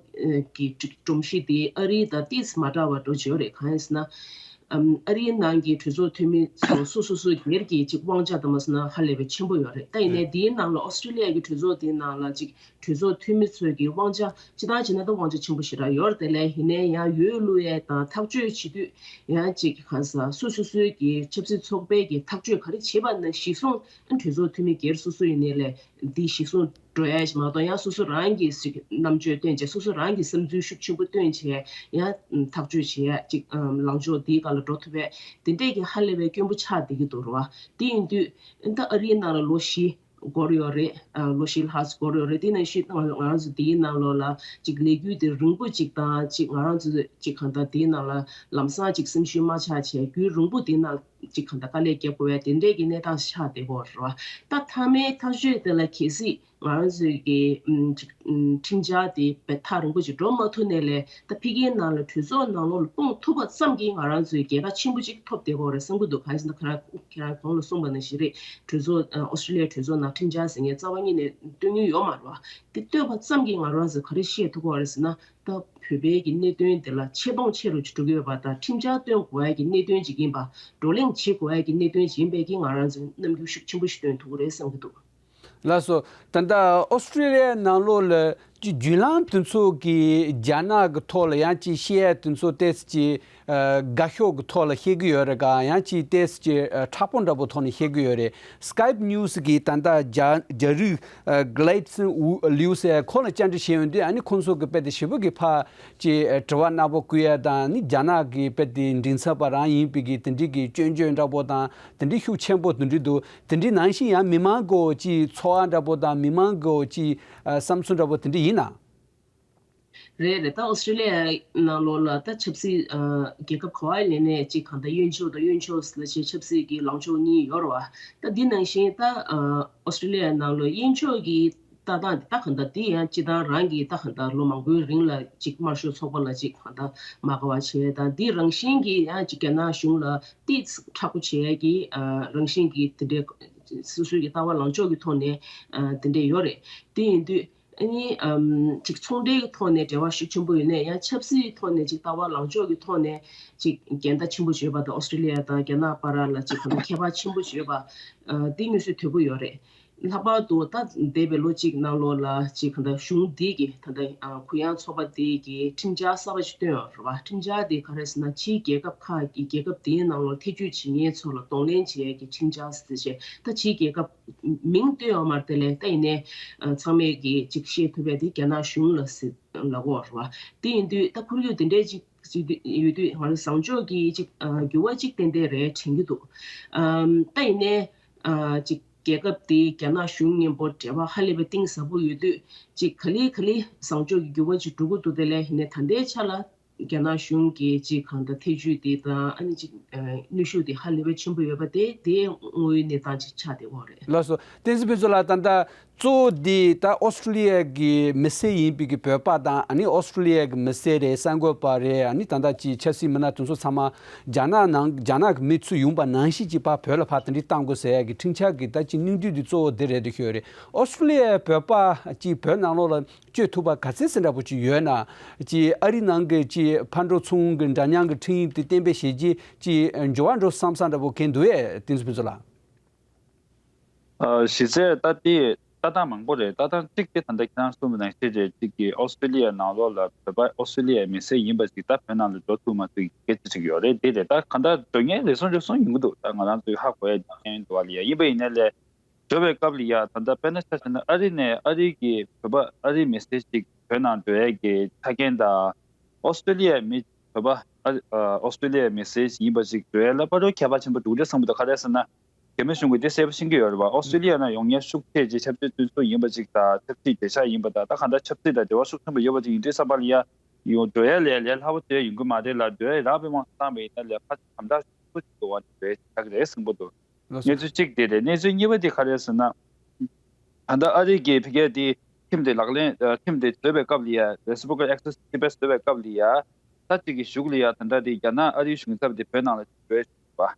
ཀྱི་སྒྲོམ་གཞི་དེ་ཨ་རི་དང་ཏིས་མ་འདྲ་བ་འགྲོ་བྱེད་རེད། གང་ཡིན་ཟེར་ན། ཨམ་ཨ་རིའི་ནང་གི་གྲོས་ཚོགས་འཐུས་མི་ཚོ་སོ་སོ་སོའི་སྒེར་གྱི་ཅིག་དབང་ཆ་དང་མ་སོང་ན་ཧ་ལས་པའི་ཆེན་པོ་ཡོད་རེད། ད་ཡིན་ནའི་དེའི་ནང་ལ་ཨོ་སི་ཀྲི་ལི་ཡ་གི་གྲོས་ཚོགས་དེའི་ནང་ལ་ཅིག་གྲོས་ཚོགས་འཐུས་མི་ཚོའི་གི་དབང་ཆ་སྤྱི་བཏང་བྱས་ན་ད་དབང་ཆ་ཆེན་པོ་ཞེ་དྲག་ཡོད་རེད་དེ་ལས་ཡིན་ནའི་ཡང་འོས་བླུག་ཡས་དང་ཐག་གཅོད་བྱེད་དུས་ཡང་ཅིག་གང་ཟག་སོ་སོ་སོའི་གི་ཆབ་སྲིད་ཚོགས་པའི་གི་ཐག་གཅོད་ག་རེ་བྱེད་པ་ན་གཞི་བཟུང་གྲོས་ཚོགས་འཐུས་མི་སྒེར་སོ་སོ་ཡིན་ནའི་ལས་འདི་གཞི་བཟུང་འགྲོ་ཡ་ཞིག་མ་གཏོགས་ཡང་སོ་སོ་རང་གི་ཞིག་རྣམ་དཔྱོད་བཏོན་བྱས་སོ་སོ་རང་གི་བསམ་ཚུལ་ཤུགས་ཆེན་པོ་བཏོན་བྱས་ཡང་ཐག་གཅོད་བྱེད་ཡ་ཅིག་ལངས་ཕྱོགས་འདིའི་སྒང་ལ་འགྲོ་ཐུབ་པས་དེ་འདྲས་ཀྱི་ཧ་ལས་པའི་སྐྱོན་པོ་ཆགས་བསྡད་ཀྱི་འདུག་རེད་བ། དེ་ཡིན་དུས་ད་ཨ་རིའི་ནང་ལ་ལོ་བཞི་འགོར་ཡོད་རེད། ལོ་བཞི་ལྷག་འགོར་ཡོད་རེད། དེ་ནང་བཞིན་ང་རང་ཚོ་དེའི་ནང་ལོགས་ལ་ཅིག་ལས་འགུལ་དེ་རིང་པོ་ཅིག་དང་ཅིག་ང་རང་ཚོ་ཅིག་གང་ལྟར་དེའི་ནང་ལ་ལམ་སང་ཅིག་སེམས་ཤུགས་མ་ཆག་བྱས་རྒྱུན་རིང་པོ་དེའི་ནང་ཅིག་གང་ལྟར་དཀའ་ལས་རྒྱག་དགོས་པའི་དེ་འདྲས་ཀྱི་གནས་སྟངས་ཆགས་བསྡད་ཀྱི་ཡོད་རེད་བ། ད་མཐའ་མའི་ཐག་གཅོད་དེ་ལ་གལ་སྲིད་ང་རང་ཚོའི་གི་ཨམ་ཅིག་ཨམ་ཁྲིམས་འཆར་དེ་བས་ཐག་རིང་པོ་ཅིག་འགྲོ་མ་ཐུབ་ནའི་ལས་ད་ཕ་གིའི་ནང་ལ་གྲོས་ཚོགས་ནང་ལོགས་ལ་སྤུངས་ཐུབ་པ་ཙམ་གྱིས་ང་རང་ཚོའི་རྒྱལ་ཁ་ཆེན་པོ་ཅིག་ཐོབ་བསྡད་ཀྱི་ཡོད་རེད་བསམ་གྱི་འདུག་གང་ཡིན་ཟེར་ན་ཁྱེད་རང་ཁྱེད་རང་གོང་ལ་གསུངས་པ་ནང་བཞིན་རེད། གྲོས་ཚོགས་ཨོ་སི་ཀྲི་ལི་ཡའི་གྲོས་ཚོགས་ནང་ཁྲིམས་འཆར་ཟེར་མཁན་རྩ་བ་ཉིད་ནས་བཏོན་མྱོང་ཡོད་མ་རེད་བ། དེ་བཏོན་པ་ཙམ་གྱིས་ང་རང་ཚོས་ག་རེ་ཤེས་ཐུབ་ཀྱི་ཡོད་རེད་ཟེར་ན་ད་བོད་པའི་གི་གནད་དོན་དེ་ལ་ཆེ་མཐོང་ཆེ་རུ་འགྲོ་གི་ཡོད་པ་དང་ཁྲིམས་འཆར་བཏོན་དགོས་ཡ་གི་གནད་དོན་ཅིག་ཡིན་པ། བགྲོ་གླེང་བྱེད་དགོས་ཡ་གི་གནད་དོན་ཅིག་ཡིན་པའི་གི་ང་རང་ཚོས་རྣམ་འགྱུར་ཤུགས་ཆེན་པོ་ཞིག་སྟོན་ཐུབ་ཀྱི་རེད་བསམ་གྱི་འདུག་ལགས་སོ། ད་ལྟ་ཨོ་སི་ཀྲི་ལི་ཡའི་ནང་ལོགས་ལ་ཅིག་བརྒྱུད་ལམ་དེ་ཚོ་གི་རྒྱ་ནག་གི་ཐོག་ལ་ཡང་ཅིག་བཤད་ཡ་དེ་ཚོ་ཏོག་ཙམ་ཅིག་ཨ་དགའ་ཤོས་ཀྱི་ཐོག་ལ་བཤད་ཀྱི་ཡོད་རེད་ག་ཡང་ཅིག་ཏོག་ཙམ་ཅིག་ཨ་མཁྲེགས་པོ་འདྲ་པོ་ཐོག་ནས་བཤད་ཀྱི་ཡོད་རེད། Sky News གིས་ད་ལྟ་རྒྱ་རྒྱ་རིགས་ཨ་Gladson Liu ཟེར་ཁོ་ལ་བཅར་འདྲི་བྱས་ཡོང་དུས་ཨ་ནི་ཁོང་ཚོ་གི་དཔེ་དེ་ཞེ་པོ་གི་ཕར་ཅིག་ཨ་དྲི་བ་ནག་པོ་བསྐུལ་ཡ་དང་ནི་རྒྱ་ནག་གི་དཔེ་དེ་མགྲིན་ཚབ་པ་རང་ཡིན་པའི་གི་དེ་འདྲའི་གི་སྐྱོན་བརྗོད་འདྲ་པོ་དང་དེ་འདྲའི་ཤུགས་ཆེན་པོ་དེ་འདྲའི་འདུག་དེ་འདྲའི་ནང་བཞིན་ཡང་མི་མང་གི་ཅིག་ཚོར་བ་འདྲ་པོ་དང་མི་མང་གི་ཅིག་ཨ་བསམ་ཚུལ་འདྲ་པོ་དེ་འདྲ་ཡིན་ན། རེད་རེད། ད་ཨོ་སི་ཀྲི་ལི་ཡ་ནང་ལོགས་ལ་ད་ཆབ་སྲིད་ཨ་རྒྱལ་ཁབ་ག་བ་ལས་ནས་ཅིག་གང་ལྟར་གཡོན་ཕྱོགས་དང་གཡོན་ཕྱོགས་ལ་ཅིག་ཆབ་སྲིད་ཀྱི་ལངས་ཕྱོགས་གཉིས་ཡོད་རེད་བ། ད་འདི་ནང་བཞིན་ད་ཨ་ཨོ་སི་ཀྲི་ལི་ཡ་ནང་ལོགས་གཡོན་ཕྱོགས་ཀྱི་ལྟ་སྟངས་དེ་ད་གང་ལྟར་དེ་ཡང་སྤྱི་བཏང་རང་གི་ད་གང་ལྟར་ལོ་མང་པོའི་རིང་ལ་ཅིག་དམར་ཤོག་ཚོགས་པ་ལ་ཅིག་གང་ལྟར་མ་དགའ་བ་བྱས་དང་དེ་རང་བཞིན་གྱི་ཡང་ཅིག་རྒྱ་ནག་གཞུང་ལ་ཏིས་མཁྲེགས་པོ་བྱེད་ཡ་གི་ཨ་རང་བཞིན་གྱི་དེ་འདྲའི་སོ་སོའི་གི་ལྟ་བ་ལངས་ཕྱོགས་ཀྱི་ཐོག་ནས་ཨ་དེ་འདྲས་ཡོད་རེད། དེ་ཡིན་དུས་ཨ་ནི་ཨམ་ཅིག་ཚོང་འབྲེལ་གྱི་ཐོག་ནས་འབྲེལ་བ་ཤུགས་ཆེན་པོ་ཡོད་ནའི་ཡང་ཆབ་སྲིད་ཀྱི་ཐོག་ནས་ཅིག་ལྟ་བ་ལངས་ཕྱོགས་ཀྱི་ཐོག་ནས་ཅིག་འགལ་ཟླ་ཆེན་པོ་བྱས་པ་དང་ཨོ་སི་ཀྲི་ལི་ཡ་དང་རྒྱ་ནག་བར་ལ་ཅིག་གང་ལྟར་ཁྱད་པར་ཆེན་པོ་བྱས་པ་ཨ་དེ་དངོས་སུ་དོད་པོ་ཡོད་རེད། ལྷག་པར་དུ་ད་འདས་པའི་ལོ་གཅིག་ནང་ལོགས་ལ་ཅིག་གང་ལྟར་གཞུང་འདི་གི་ད་ལྟ་ཨ་གུ་ཡངས་ཚོགས་པ་འདི་གི་ཁྲིམས་འཆར་གསར་པ་ཞིག་བཏོན་ཡོད་རེད་བ། ཁྲིམས་འཆར་འདི་ག་རེ་ཟེར་ན་ཕྱིའི་རྒྱལ་ཁབ་ཁག་གི་རྒྱལ་ཁབ་དེའི་ནང་ལོགས་ཐེ་བྱུས་བྱེད་མཁན་ཚོ་ལ་གདོང་ལེན་བྱེད་ཡས་ཀྱི་ཁྲིམས་འཆར་ཟེར་བྱས་ད་ཕྱིའི་རྒྱལ་ཁབ་མིང་བཏོན་ཡོད་མ་རེད་དེ་ལས་ད་ཡིན་ནའི་ཨ་ཚང་མས་ཀྱི་ཅིག་ཤེས་ཐུབ་པ་དེ་རྒྱ་ནག་གཞུང་ལ་ཟེར་ལབ་ཀྱི་ཡོད་རེད་བ། དེ་ཡིན་དུས་ད་ཁོར་ཡུག་དེ་འདྲས་ཅིག་ཅིག་ཡོད་དུས་ང་ཚོ་བཟང་ཕྱོགས་ཀྱི་ཅིག་ཨ་འགྱུར་བ་ཅིག་ཏན་ཏན་རེད་དྲན་གྱི་འདུག་ཨམ་ད་ཡིན་ནའི་ཨ་ཅིག་རྒྱལ་ཁབ་དེ་རྒྱ་ནག་གཞུང་མཉམ་པོ་འབྲེལ་བ་ཧ་ལས་པའི་གཏིང་ཟབ་པོ་ཡོད་དུས་ཅིག་ག་ལེ་ག་ལེ་བཟང་ཕྱོགས་ཀྱི་འགྱུར་བ་ཅིག་འགྲོ་གི་འདུག་དེ་ལས་ཡིན་ནའི་ད་ལྟའི་ཆ་ལ་རྒྱ་ནག་གཞུང་གི་ཅིག་གང་ལྟར་ཐེ་བྱུས་དེ་དང་ཨ་ནི་ཅིག་ཨ་ནུས་ཤུགས་དེ་ཧ་ལས་པའི་ཆེན་པོ་ཡོད་པ་དེ་དེ་དངོས་ཡོད་གནས་སྟངས་ཅིག་ཆགས་བསྡད་ཡོད་རེད། ལགས་སོ། བསྟན་འཛིན་ཕུན་ཚོགས་ལགས་ད་ལྟ་གཙོ་བོ་འདི་ད་ཨོ་སི་ཀྲི་ལི་ཡ་གི་མི་སེར་ཡིན་པའི་གི་བོད་པ་དང་ཨ་ནི་ཨོ་སི་ཀྲི་ལི་ཡ་གི་མི་སེར་རེད། གསར་འགོད་པ་རེད། ཨ་ནི་ད་ལྟ་ཅིག་ཆབ་སྲིད་མི་སྣ་དེ་ཚོ་ཚང་མ་རྒྱ་ནག་ནང་རྒྱ་ནག་གི་མི་ཚུར་ཡོང་པ་ནང་བཞིན་ཅིག་ཕར་བོད་ལ་ཕར་དེ་འདྲ་བཏང་དགོས་ཟེར་ཡ་གི་ཁྲིམས་འཆར་གི་ད་ཅིག་སྙིང་བསྡུས་འདི་གཙོ་བོ་འདི་རེད་འདུག་ཤོད་རེད། ཨོ་སི་ཀྲི་ལི་ཡའི་བོད་པ་ཅིག་བོད་ནང་ལོགས་ལ་བསྐྱོད་ཐུབ་པ་ག་ཚད་ཙམ་འདྲ་པོ་ཅིག་ཡོད་ན། ཅིག་ཨ་རི་ནང་གི་ཅིག་ཕར་འགྲོ་ཚུར་འོང་གི་འདྲ་མཉམ་གི་ཁྲིམས་ཡིག་དེ་གཏན་འབེབས་བྱས་རྗེས་ཅིག་འགྱུར་བ་འགྲོ་བསམ་བསམ་འདྲ་པོ་གང་འདུག་ཨེ། བསྟན་འཛིན་ཕུན་ཚོགས་ལགས། ཨ་གཞི་རྩའི་ལྟ་དེ་ལྟ་སྟངས་མང་པོ་རེད། ལྟ་སྟངས་གཅིག་དེ་ད་ལྟ་ཁྱེད་རང་གསུངས་པ་ནང་བཞིན་རེད། གཅིག་གིས་ཨོ་སི་ཀྲི་ལི་ཡ་ནང་ལོགས་ལ་བོད་པ་ཨོ་སི་ཀྲི་ལི་ཡའི་མི་སེར་ཡིན་པ་ཞིག་ད་བོད་ནང་ལ་འགྲོ་ཐུབ་མ་ཐུབ་ཀྱི་སྐད་ཆ་ཅིག་ཡོད་རེད། དེ་རེད། ད་གང་ལྟར་འགྲོ་མཁན་རེ་ཟུང་རེ་ཟུང་ཡོང་གི་འདུག་ད་ང་རང་ཚོས་ཧ་གོ་ཡ་མཁན་འདུག་བ་ལ་ཡ། ཡིན་པ་ཡིན་ནའི་ལས་འགྲོ་བའི་སྐབས་ལ་ཡ་ད་ལྟ་དཔེར་ན་ཆ་བཞག་ན་ཨ་རི་ནས་ཨ་རི་གི་བོད་པ་ཨ་རི་མི་སེར་ཅིག་བོད་ནང་འགྲོ་ཡ་གི་ཆ་རྐྱེན་དང་། ཨོ་སི་ཀྲི་ལི་ཡའི་མི་བོད་པ་ཨ་ཨོ་སི་ཀྲི་ལི་ཡའི་མི་སེར་ཞིག་ཡིན་པ་ཞིག་འགྲོ་ཡ་ལ་ཕ་རོལ་ཁྱད་པར་ཆེན་པོ་འདུག་རེད་བསམ་གྱི་འདུག་ག་རེ་ཟེར་ན། རྒྱ་མི་གཞུང་གིས་དེ་གསལ་པོ་ཤེས་ཀྱི་ཡོད་རེད་བ། ཨོ་སི་ཀྲི་ལི་ཡ་ནང་ཡོང་མཁན་ཤུགས་ཆེ་ཅིག་ཆབ་སྲིད་བཙོན་ཟུར་ཡིན་པ་ཅིག་དང་། ཆབ་སྲིད་འབྲེལ་ཆགས་ཡིན་པ་དང་། ད་གང་ལྟར་ཆབ་སྲིད་དང་འབྲེལ་བ་ཤུགས་ཆེན་པོ་ཡོད་པ་ཅིག་ཡིན་དུས་ཙམ་པ་ལ་ཡ་ཡོང་འགྲོ་ཡ་ལས་ལས་སླ་པོ་དེ་ཡོང་གི་མ་རེད་ལ། འགྲོ་ཡ་རག་པའི་དབང་དུ་བཏང་བ་ཡིན་ན་ལས་ཕར་ཅིག་དམ་དྲག་ཤུགས་ཆེ་འགྲོ་བ་འགྲོ་ཡ་ཆགས་ཀྱི་རེད་བསམ་གྱི་འདུག་ལགས་སོ། གནས་ཚུལ་གཅིག་དེ་རེད། གནས་ཚུལ་གཉིས་པ་དེ་ག་རེ་རེད་ཟེར་ན། ད་ལྟ་ཨ་རི་གིས་ཕ་གིར་དེ་ཁྲིམས་དེ་ལག་ལེན་ཨ་ཁྲིམས་དེ་བཟོས་པའི་སྐབས་ལ་ཡ། Reciprocal Access Treaty བཟོས་པའི་སྐབས་ལ་ཡ། ད་གཅིག་གི་གཞུག་ལ་ཡ་ད་ལྟ་དེ་རྒྱ་ནག་ཨ་རིའི་གཞུང་ཚབ་དེ་བོད་ནང་ལ་འགྲོ་ཡ་བྱུང་བ།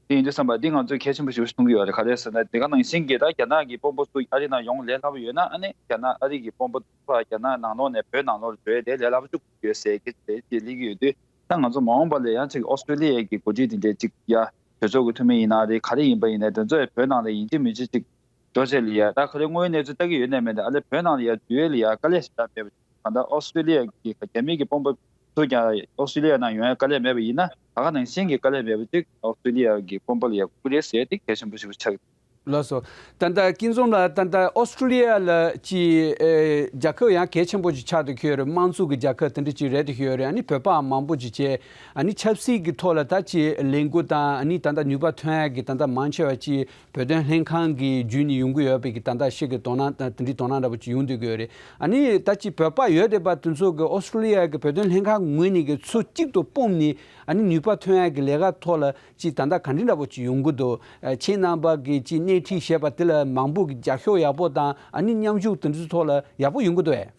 དེ་ཡིན་དུས་ཙམ་པ་འདི་ང་ཚོས་གལ་ཆེན་པོ་ཞིག་མཐོང་གི་ཡོད་རེད། ག་རེ་ཟེར་ན་དེ་ག་ནང་བཞིན་གྱི་ད་རྒྱ་ནག་གི་དཔོན་པོ་ཚོ་ཨ་རི་ནང་ཡོང་ལས་སླ་པོ་ཡོད་ན། ཨ་ནི་རྒྱ་ནག་ཨ་རི་གི་དཔོན་པོ་ཚོ་རྒྱ་ནག་ནང་ལོགས་ནས་བོད་ནང་ལོགས་ལ་འགྲོ་ཡ་དེ་ལས་སླ་པོ་བཅུག་ཡོད་ཟེར་གྱི་དེ་དེ་སླེབས་ཀྱི་ཡོད་དུས། ད་ང་ཚོ་མ་འོངས་པ་ལ་ཡང་ཅིག་ཨོ་སི་ཀྲི་ལི་ཡ་གི་འགོ་ཁྲིད་དེ་འདྲས་ཅིག་ཡ་གྲོས་ཚོགས་ཀྱི་འཐུས་མི་ཡིན་ན་རེད། ག་རེ་ཡིན་པ་ཡིན་ནའི་དེ་ཚོ་ཡ་བོད་ནང་ལ་ཡིན་གཅིག་མིན་གཅིག་ཅིག་འགྲོ་བྱས་ལ་ཡ། ད་ག་རེ་དངོས་ཡོད་གནས་ཚུལ་ལྟ་གི་ཡོད་ནའི་མེད་ནའི་ཨ་ལས་བོད་ནང་ལ་ཡ་འཛུལ་ཡས་ལ་ཡ་དཀའ་ལས་ཞེ་དྲག་མེད་པ་ཅིག་གང་ལྟར་ཨོ་སི་ཀྲི་ལི་ཡ་གི་རྒྱ་མི་གི་དཔོན་པོ་ཚོ་ཀྱང་ཨོ་སི་ཀྲི་ལི་ཡ་ནང་ཡོང་ཡ་དཀའ་ལས་མེད་པ་ཡིན་ན། ད་ག་ནང་བཞིན་གྱི་དཀའ་ལས་མེད་པ་ཅིག་ཨོ་སི་ཀྲི་ལི་ཡ་གི་དཔོན་པོ་ལ་ཡ་དགོས་ཀྱི་རེད་ཟེར་ཏེ་གལ་ཆེན་པོ་ཞིག་ཆགས། ལགས་སོ། ད་ལྟ་སྐྱིད་འཛོམས་ལགས་ད་ལྟ་ཨོ་སི་ཀྲི་ལི་ཡ་ལ་ཅིག་ཨེ་རྒྱལ་ཁབ་ཡང་གལ་ཆེན་པོ་ཅིག་ཆགས་བསྡད་ཡོད་རེད། དམངས་གཙོ་གི་རྒྱལ་ཁབ་དེ་འདྲ་ཅིག་རེད་བསྡད་ཡོད་རེད། ཨ་ནི་བོད་པ་མང་པོ་ཅིག་བྱས་ཨ་ནི་ཆབ་སྲིད་ཀྱི་ཐོག་ལ་ད་ཅིག་ལས་འགུལ་དང་ཨ་ནི་ད་ལྟ་ནུས་པ་ཐོན་ཡ་གི་ད་ལྟ་མང་ཆེ་བ་ཅིག་བོད་དོན་ལྷན་ཁང་གི་བརྒྱུད་ནས་ཡོང་གི་ཡོད་པའི་གི་ད་ལྟ་ཤིག་གི་དོ་སྣང་དང་དེ་འདྲའི་དོ་སྣང་འདྲ་པོ་ཅིག་ཡོང་བསྡད་ཀྱི་ཡོད་རེད། ཨ་ནི་ད་ཅིག་བོད་པ་ཡོད་བསྡད་པ་དེ་ཚོ་གི་ཨོ་སི་ཀྲི་ལི་ཡ་གི་བོད་དོན་ལྷན་ཁང་ངོས་ནས་གི་ཚུར་གཅིག་ཏུ་སྤུངས་ནས་ཨ་ནི་ནུས་པ་ཐོན་ཡ་གི་ལས་ཀ་ཐོག་ལ་ཅིག་ད་ལྟ་ག་འདྲ་འདྲ་པོ་ཅིག་ཡོང་གི་འདུག་ཨ་ཁྱེད་རྣམ་པ་གི་ཅིག་སྣེ་ཁྲིད་བྱས་པ་དེ་ལ་མང་པོ་གི་རྒྱབ་སྐྱོར་ཡག་པོ་དང་ཨ་ནི་མཉམ་ཞུགས་དེ་ཚོའི་ཐོག་ལ་ཡག་པོ་ཡོང་གི་འདུག་ཨེ།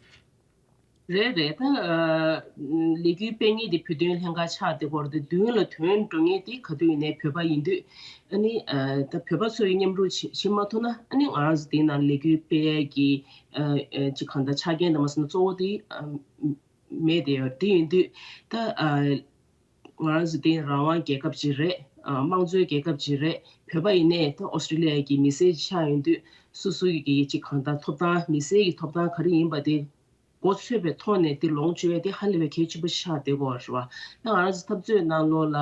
རེད་རེད། ད་ཨ་ལས་འགུལ་སྤེལ་མཁན་དེ་བོད་དོན་ལྷན་ཁང་ཆགས་བསྡད་ཡོད་རེད་དེ། མདུན་ལ་དོན་འགྲོ་མཁན་དེ་ག་དུས་ཡིན་ནའི་བོད་པ་ཡིན་དུས། ཨ་ནི་ཨ་ད་བོད་པ་ཚོས་མཉམ་རུབ་བྱེད་བྱེད་མ་ཐུབ་ན་ཨ་ནི་ང་རང་ཚོ་དེའི་ནང་ལས་འགུལ་སྤེལ་ཡས་ཀྱི་ཨ་ཨ་ཅིག་གང་ལྟར་ཆ་རྐྱེན་དང་མ་སོང་ན་གཙོ་བོ་དེ་ཨ་མེད་དེ་ཡོད། དེ་ཡིན་དུས་ད་ཨ་ང་རང་ཚོ་དེ་རང་དབང་རྒྱལ་ཁབ་ཅིག་རེད། དམངས་གཙོའི་རྒྱལ་ཁབ་ཅིག་རེད། བོད་པ་ཡིན་ནའི་ད་ཨོ་སི་ཀྲི་ལི་ཡ་གི་མི་སེར་ཅིག་ཆགས་ཡོང་དུས་སོ་སོ་གི་ཅིག་གང་ལྟར་ཐོབ་ཐང་མི་སེར་གྱི་ཐོབ་ཐང་ག་རེ་ཡིན་པ་དེ་མགོ་ཚོས་པའི་ཐོག་ནས་དེ་ལོངས་སྤྱོད་ཡ་དེ་ཧ་ལས་པའི་གལ་ཆེན་པོ་ཆགས་བསྡད་ཀྱི་ཡོད་རེད་བ། ད་ང་རང་ཚོ་འཐབ་རྩོད་ནང་ལོགས་ལ་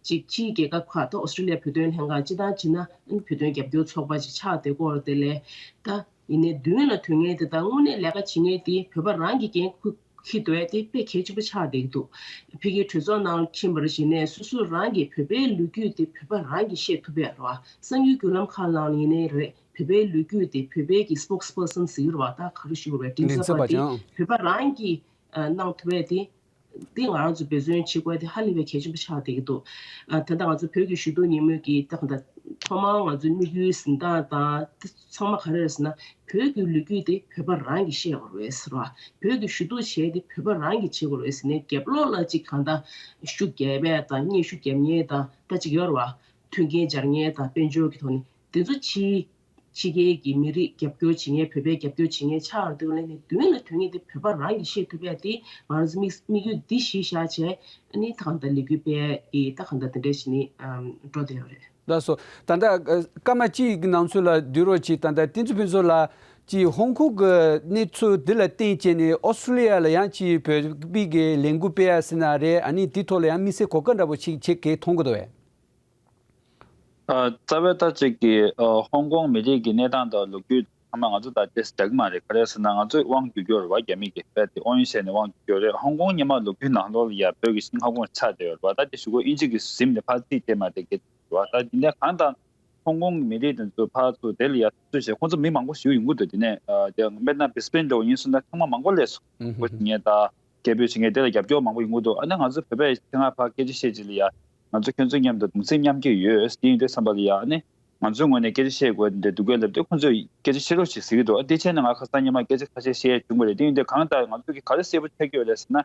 ཅིག་ཕྱིའི་རྒྱལ་ཁབ་ཁག་ད་ཨོ་སི་ཀྲི་ལི་ཡ་བོད་དོན་ལྷན་ཁང་སྤྱིར་བཏང་བྱས་ན་བོད་དོན་རྒྱབ་སྐྱོར་ཚོགས་པ་ཅིག་ཆགས་བསྡད་ཀྱི་ཡོད་རེད། དེ་ལས་ད་ཡིན་ནའི་མདུན་ལ་ཐོན་མཁན་དེ་དང་དངོས་གནས་ལས་ཀ་བྱེད་མཁན་དེ་བོད་པ་རང་གི་འགན་འཁུར་འཁྱེར་འདུག་པ་དེ་དཔེ་གལ་ཆེན་པོ་ཆགས་བསྡད་ཀྱི་འདུག་ཕ་གིའི་གྲོས་ཚོགས་ནང་ཕྱིན་པ་རེད་བྱས་ནས་སོ་སོ་རང་གི་བོད་པའི་ལོ་རྒྱུས་དེ་བོད་པ་རང་གིས་ཤེས་ཐུབ་པ་རེད་བ། གསར་འགྱུར་བརྒྱུད་ལམ་ཁག་ནང་ལ་ཡིན་ནའི་རེད། བོད་པའི་ལོ་རྒྱུས་དེ་བོད་པའི་གི་སི་པོག་སི་པར་སན་ཟེར་གྱི་རེད་བ། ད་ག་རེ་ཞུ་དགོས་རེད། མགྲིན་མགྲིན་ཚབ་པ་ཚབ་པ་ཅང་བོད་པ་རང་གིས་ཨ་གནང་ཐུབ་པ་དེ། འདི་ང་རང་ཚོ་འབད་བརྩོན་བྱེད་དགོས་དེ་ཧ་ལས་པའི་གལ་ཆེན་པོ་ཆགས་བསྡད་ཀྱི་འདུག་ཨ་ད་ལྟ་ང་ཚོ་བོད་ཀྱི་ཞུ་གཏུག་ཉིན་མོའི་གི་ད་ག་ད་ཐོག་མར་ང་ཚོའི་དམིགས་ཡུལ་འཛིན་སྟངས་དང་དེ་ཚང་མ་ག་རེ་རེད་ཟེར་ན། བོད་ཀྱི་ལོ་རྒྱུས་དེ་བོད་པ་རང་གིས་ཤེས་དགོས་རེད་ཟེར་བ། བོད་ཀྱི་ཞུ་གཏུག་བྱས་དེ་བོད་པ་རང་གིས་བྱེད་དགོས་རེད་ཟེར་ནས་རྒྱབ་ལོགས་ལ་ཅིག་གང་ལྟར་ཤུགས་རྒྱབ་པ་དང་སྙན་ཤུགས་རྒྱབ་མཁན་དང་ད་ཅིག་ཡོད་རེད་བ། མཐུན་རྐྱེན་སྦྱར་མཁན་དང་དཔལ་འབྱོར་གྱི་ཐོག་ནས་དེ་ཚོ་ཕྱིའི་ཕྱི་རྒྱལ་གྱི་མི་རིགས་རྒྱབ་སྐྱོར་བྱེད་མཁན་བོད་པའི་རྒྱབ་སྐྱོར་བྱེད་མཁན་ཆགས་འདུག་ལས་ནས་མདུན་ལ་ཐོན་མཁན་དེ་བོད་པ་རང་གིས་ཤེས་ཐུབ་ཡ་དེ་ང་རང་ཚོ་དམིགས་དམིགས་ཡུལ་འདི་གཞི་བཞག་བྱས་ཨ་ནི་ད་གང་ལྟར་ལས་འགུལ་སྤེལ་ཡ་ད་གང་ལྟར་དེ་འདྲ་བྱས་ནས་འགྲོ་བསྡད་ཡོད་རེད། ལགས་སོ། ད་ལྟ་སྐར་མ་གཅིག་གི་ནང་ཚུད་ལ་བསྡུ་རོགས་གྱིས། ད་ལྟ་བསྟན་འཛིན་ཕུན་ཚོགས་ལགས་ཀྱིས་ཧོང་ཀོང་གི་གནས་ཚུལ་འདི་ལ་བརྟེན་བྱས་ནས་ཨོ་སི་ཀྲི་ལི་ཡ་ལ་ཡང་ཅིག་བོད་པའི་གི་ལས་འགུལ་སྤེལ་ཡ་ཟེར་ན་རེད། ཨ་ནི་དེའི་ཐོག་ལ་ཡང་དམིགས་བསལ་གོ་སྐབས་འདྲ་པོ་ཅིག་ཁྱེད་ཀྱིས་མཐོང་གི་འདུག་བས། ཨ། རྩ་བའི་ད་ཅིག་གི་ཨ་ཧོང་ཀོང་མི་རིགས་ཀྱི་གནས་སྟངས་དང་ལོ་རྒྱུས་ཚང་མ་ང་ཚོ་ད་ཏོག་ཙམ་འདྲ་གི་མ་རེད། ག་རེ་ཟེར་ན་ང་ཚོས་དབང་བསྒྱུར་རྒྱུ་རེད་བ། རྒྱ་མི་གིས་རྦད་དེ་དབང་ཡོད་བྱས་ནས་དབང་བསྒྱུར་རྒྱུ་རེད། ཧོང་ཀོང་སྔོན་མ་ལོ་རྒྱུས་ནང་ལོགས་ལ་ཡ་བོད་ཀྱི་ཤིང་ཧོང་ཀོང་ཆགས་བསྡད་ཡོད་རེད་བ། ད་དེ་གཞུག་གུ་དབྱིན་ཇི་གིས་ཟིན་ནས་ཕར་རྩིས་སྤྲད་མ་རེད་གི་རེད་བ། ད་འདི་ནས་གང་ལྟར་ཧོང་ཀོང་གི་མི་རིགས་དེ་ཚོ་ཕར་ཚུར་དེ་ལ་ཡ་འཐབ་རྩོད་བྱས། ཁོང་ཚོ་མི་མང་པོ་ཞིག་ཡོང་གི་འདུག་དེ་ནས་ཨ་དེ་དཔེར་ན་བྷི་སི་པེན་འདྲ་བོ་ཡིན་སོང་ན་ཚང་མ་མང་པོ་སླེབས་སོང་། ཨུ་ཧུ། ངས་ད། སྐད་འབོད་བྱེད་མཁན་དེ་ལ་རྒྱབ་སྐྱོར་མང་པོ་ཡོང་གི་འདུག་ཨ་ནི་ང་ཚོ་བོད་པས་ཁྱེད་རང་ཕར་སྐད་ཆ་བཤད་ཅིག་ལ་ཡ། ང་ཚོ་ཁྱོད་ཚོ་མཉམ་དུ་གདུང་སེམས་མཉམ་སྐྱེད་ཡོད། དེ་ཡིན་དུས་ཙམ་པ་ལ་ཡ། ཨ་ནི་ང་ཚོའི་ངོས་ནས་སྐད་ཆ་བཤད་དགོས་འདི་འདུག་གས་ལབ་དུས་ཁོ་ཚོས་སྐད་ཆ་བཤད་རོགས་བྱེད་ཟེར་གྱི་འདུག་ཨ་དེ་བྱས་ན་ང་ཁ་སང་ཉི་མ་སྐད་ཆ་ཁ་ཤས་བཤད་བྱུང་བ་རེད། དེ་ཡིན་དུས་གང་ལྟར་ང་ཚོ་གིས་ག་རེ་གསལ་པོ་ཆགས་ཀྱི་ཡོད་རེད་ཟེར་ན།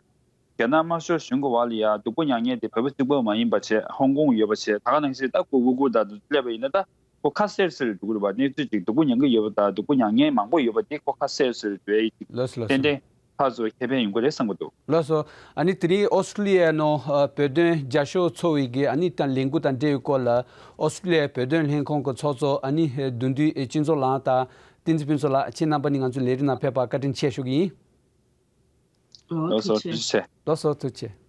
རྒྱ་ནག་དམར་ཤོག་གཞུང་གི་འོག་ལ་ཡ་སྡུག་པོ་མྱངས་མཁན་དེ་བོད་པ་གཅིག་པོ་མ་ཡིན་པ་བྱས། ཧོང་ཀོང་ཡོད་པ་བྱས། ད་ག་ནང་བཞིན་ད་ཁོ་ཝུ་གུར་དང་དེ་ཚོ་སླེབས་པ་ཡིན་ན་ད། ཁོ་ཁ་གསལ་ཟེར་འགྲོ་གི་རེད་བ། གནས་ཚུལ་ཅིག་སྡུག་པོ་མྱང་གི་ཡོད་པ་དང་སྡུག་པོ་མྱང་མཁན་མང་པོ་ཡོད་པ་དེ་ཁོ་ཁ་གསལ་ཟེར་འགྲོ་ཡ་ཅིག་ལགས་སོ་ལགས་ཏན་སོ། ཏན་ཕར་ཚུར་ཁེ་ཕན་ཡོང་གི་རེད་བསམ་གི་འདུག་ལགས་སོ། ཨ་ནི་དེ་རིང་ཨོ་སི་ཀྲི་ལི་ཡའི་ནང་ཨ་བོད་དོན་རྒྱབ་སྐྱོར་ཚོགས་པའི་གི་ཨ་ནི་ད་ལས་འགུལ་དང་འབྲེལ་བའི་སྐོར་ལ་ཨོ་སི་ཀྲི་ལི་ཡའི་བོད་དོན་ལྷན་ཁང་གི་ཚོགས་གཙོ་ཨ་ནི་བདུད་འདུལ་སྤྱི་ཚོགས་ལགས་དང་བསྟན་འཛིན་ཕུན་ཚོགས་ལགས། ཁྱེད་རྣམ་པ་གཉིས་ང་ཚོའི་ལས་རིམ་ནང་ཕེབས་པར་བཀའ་དྲིན་ཆེ་ཞུ་གི་ཡིན། ཨོ་ལགས་སོ། ཐུགས་རྗེ་ཆེ། ཐུགས་རྗེ་ཆེ། ལགས་སོ། ཐུགས་རྗེ་ཆེ།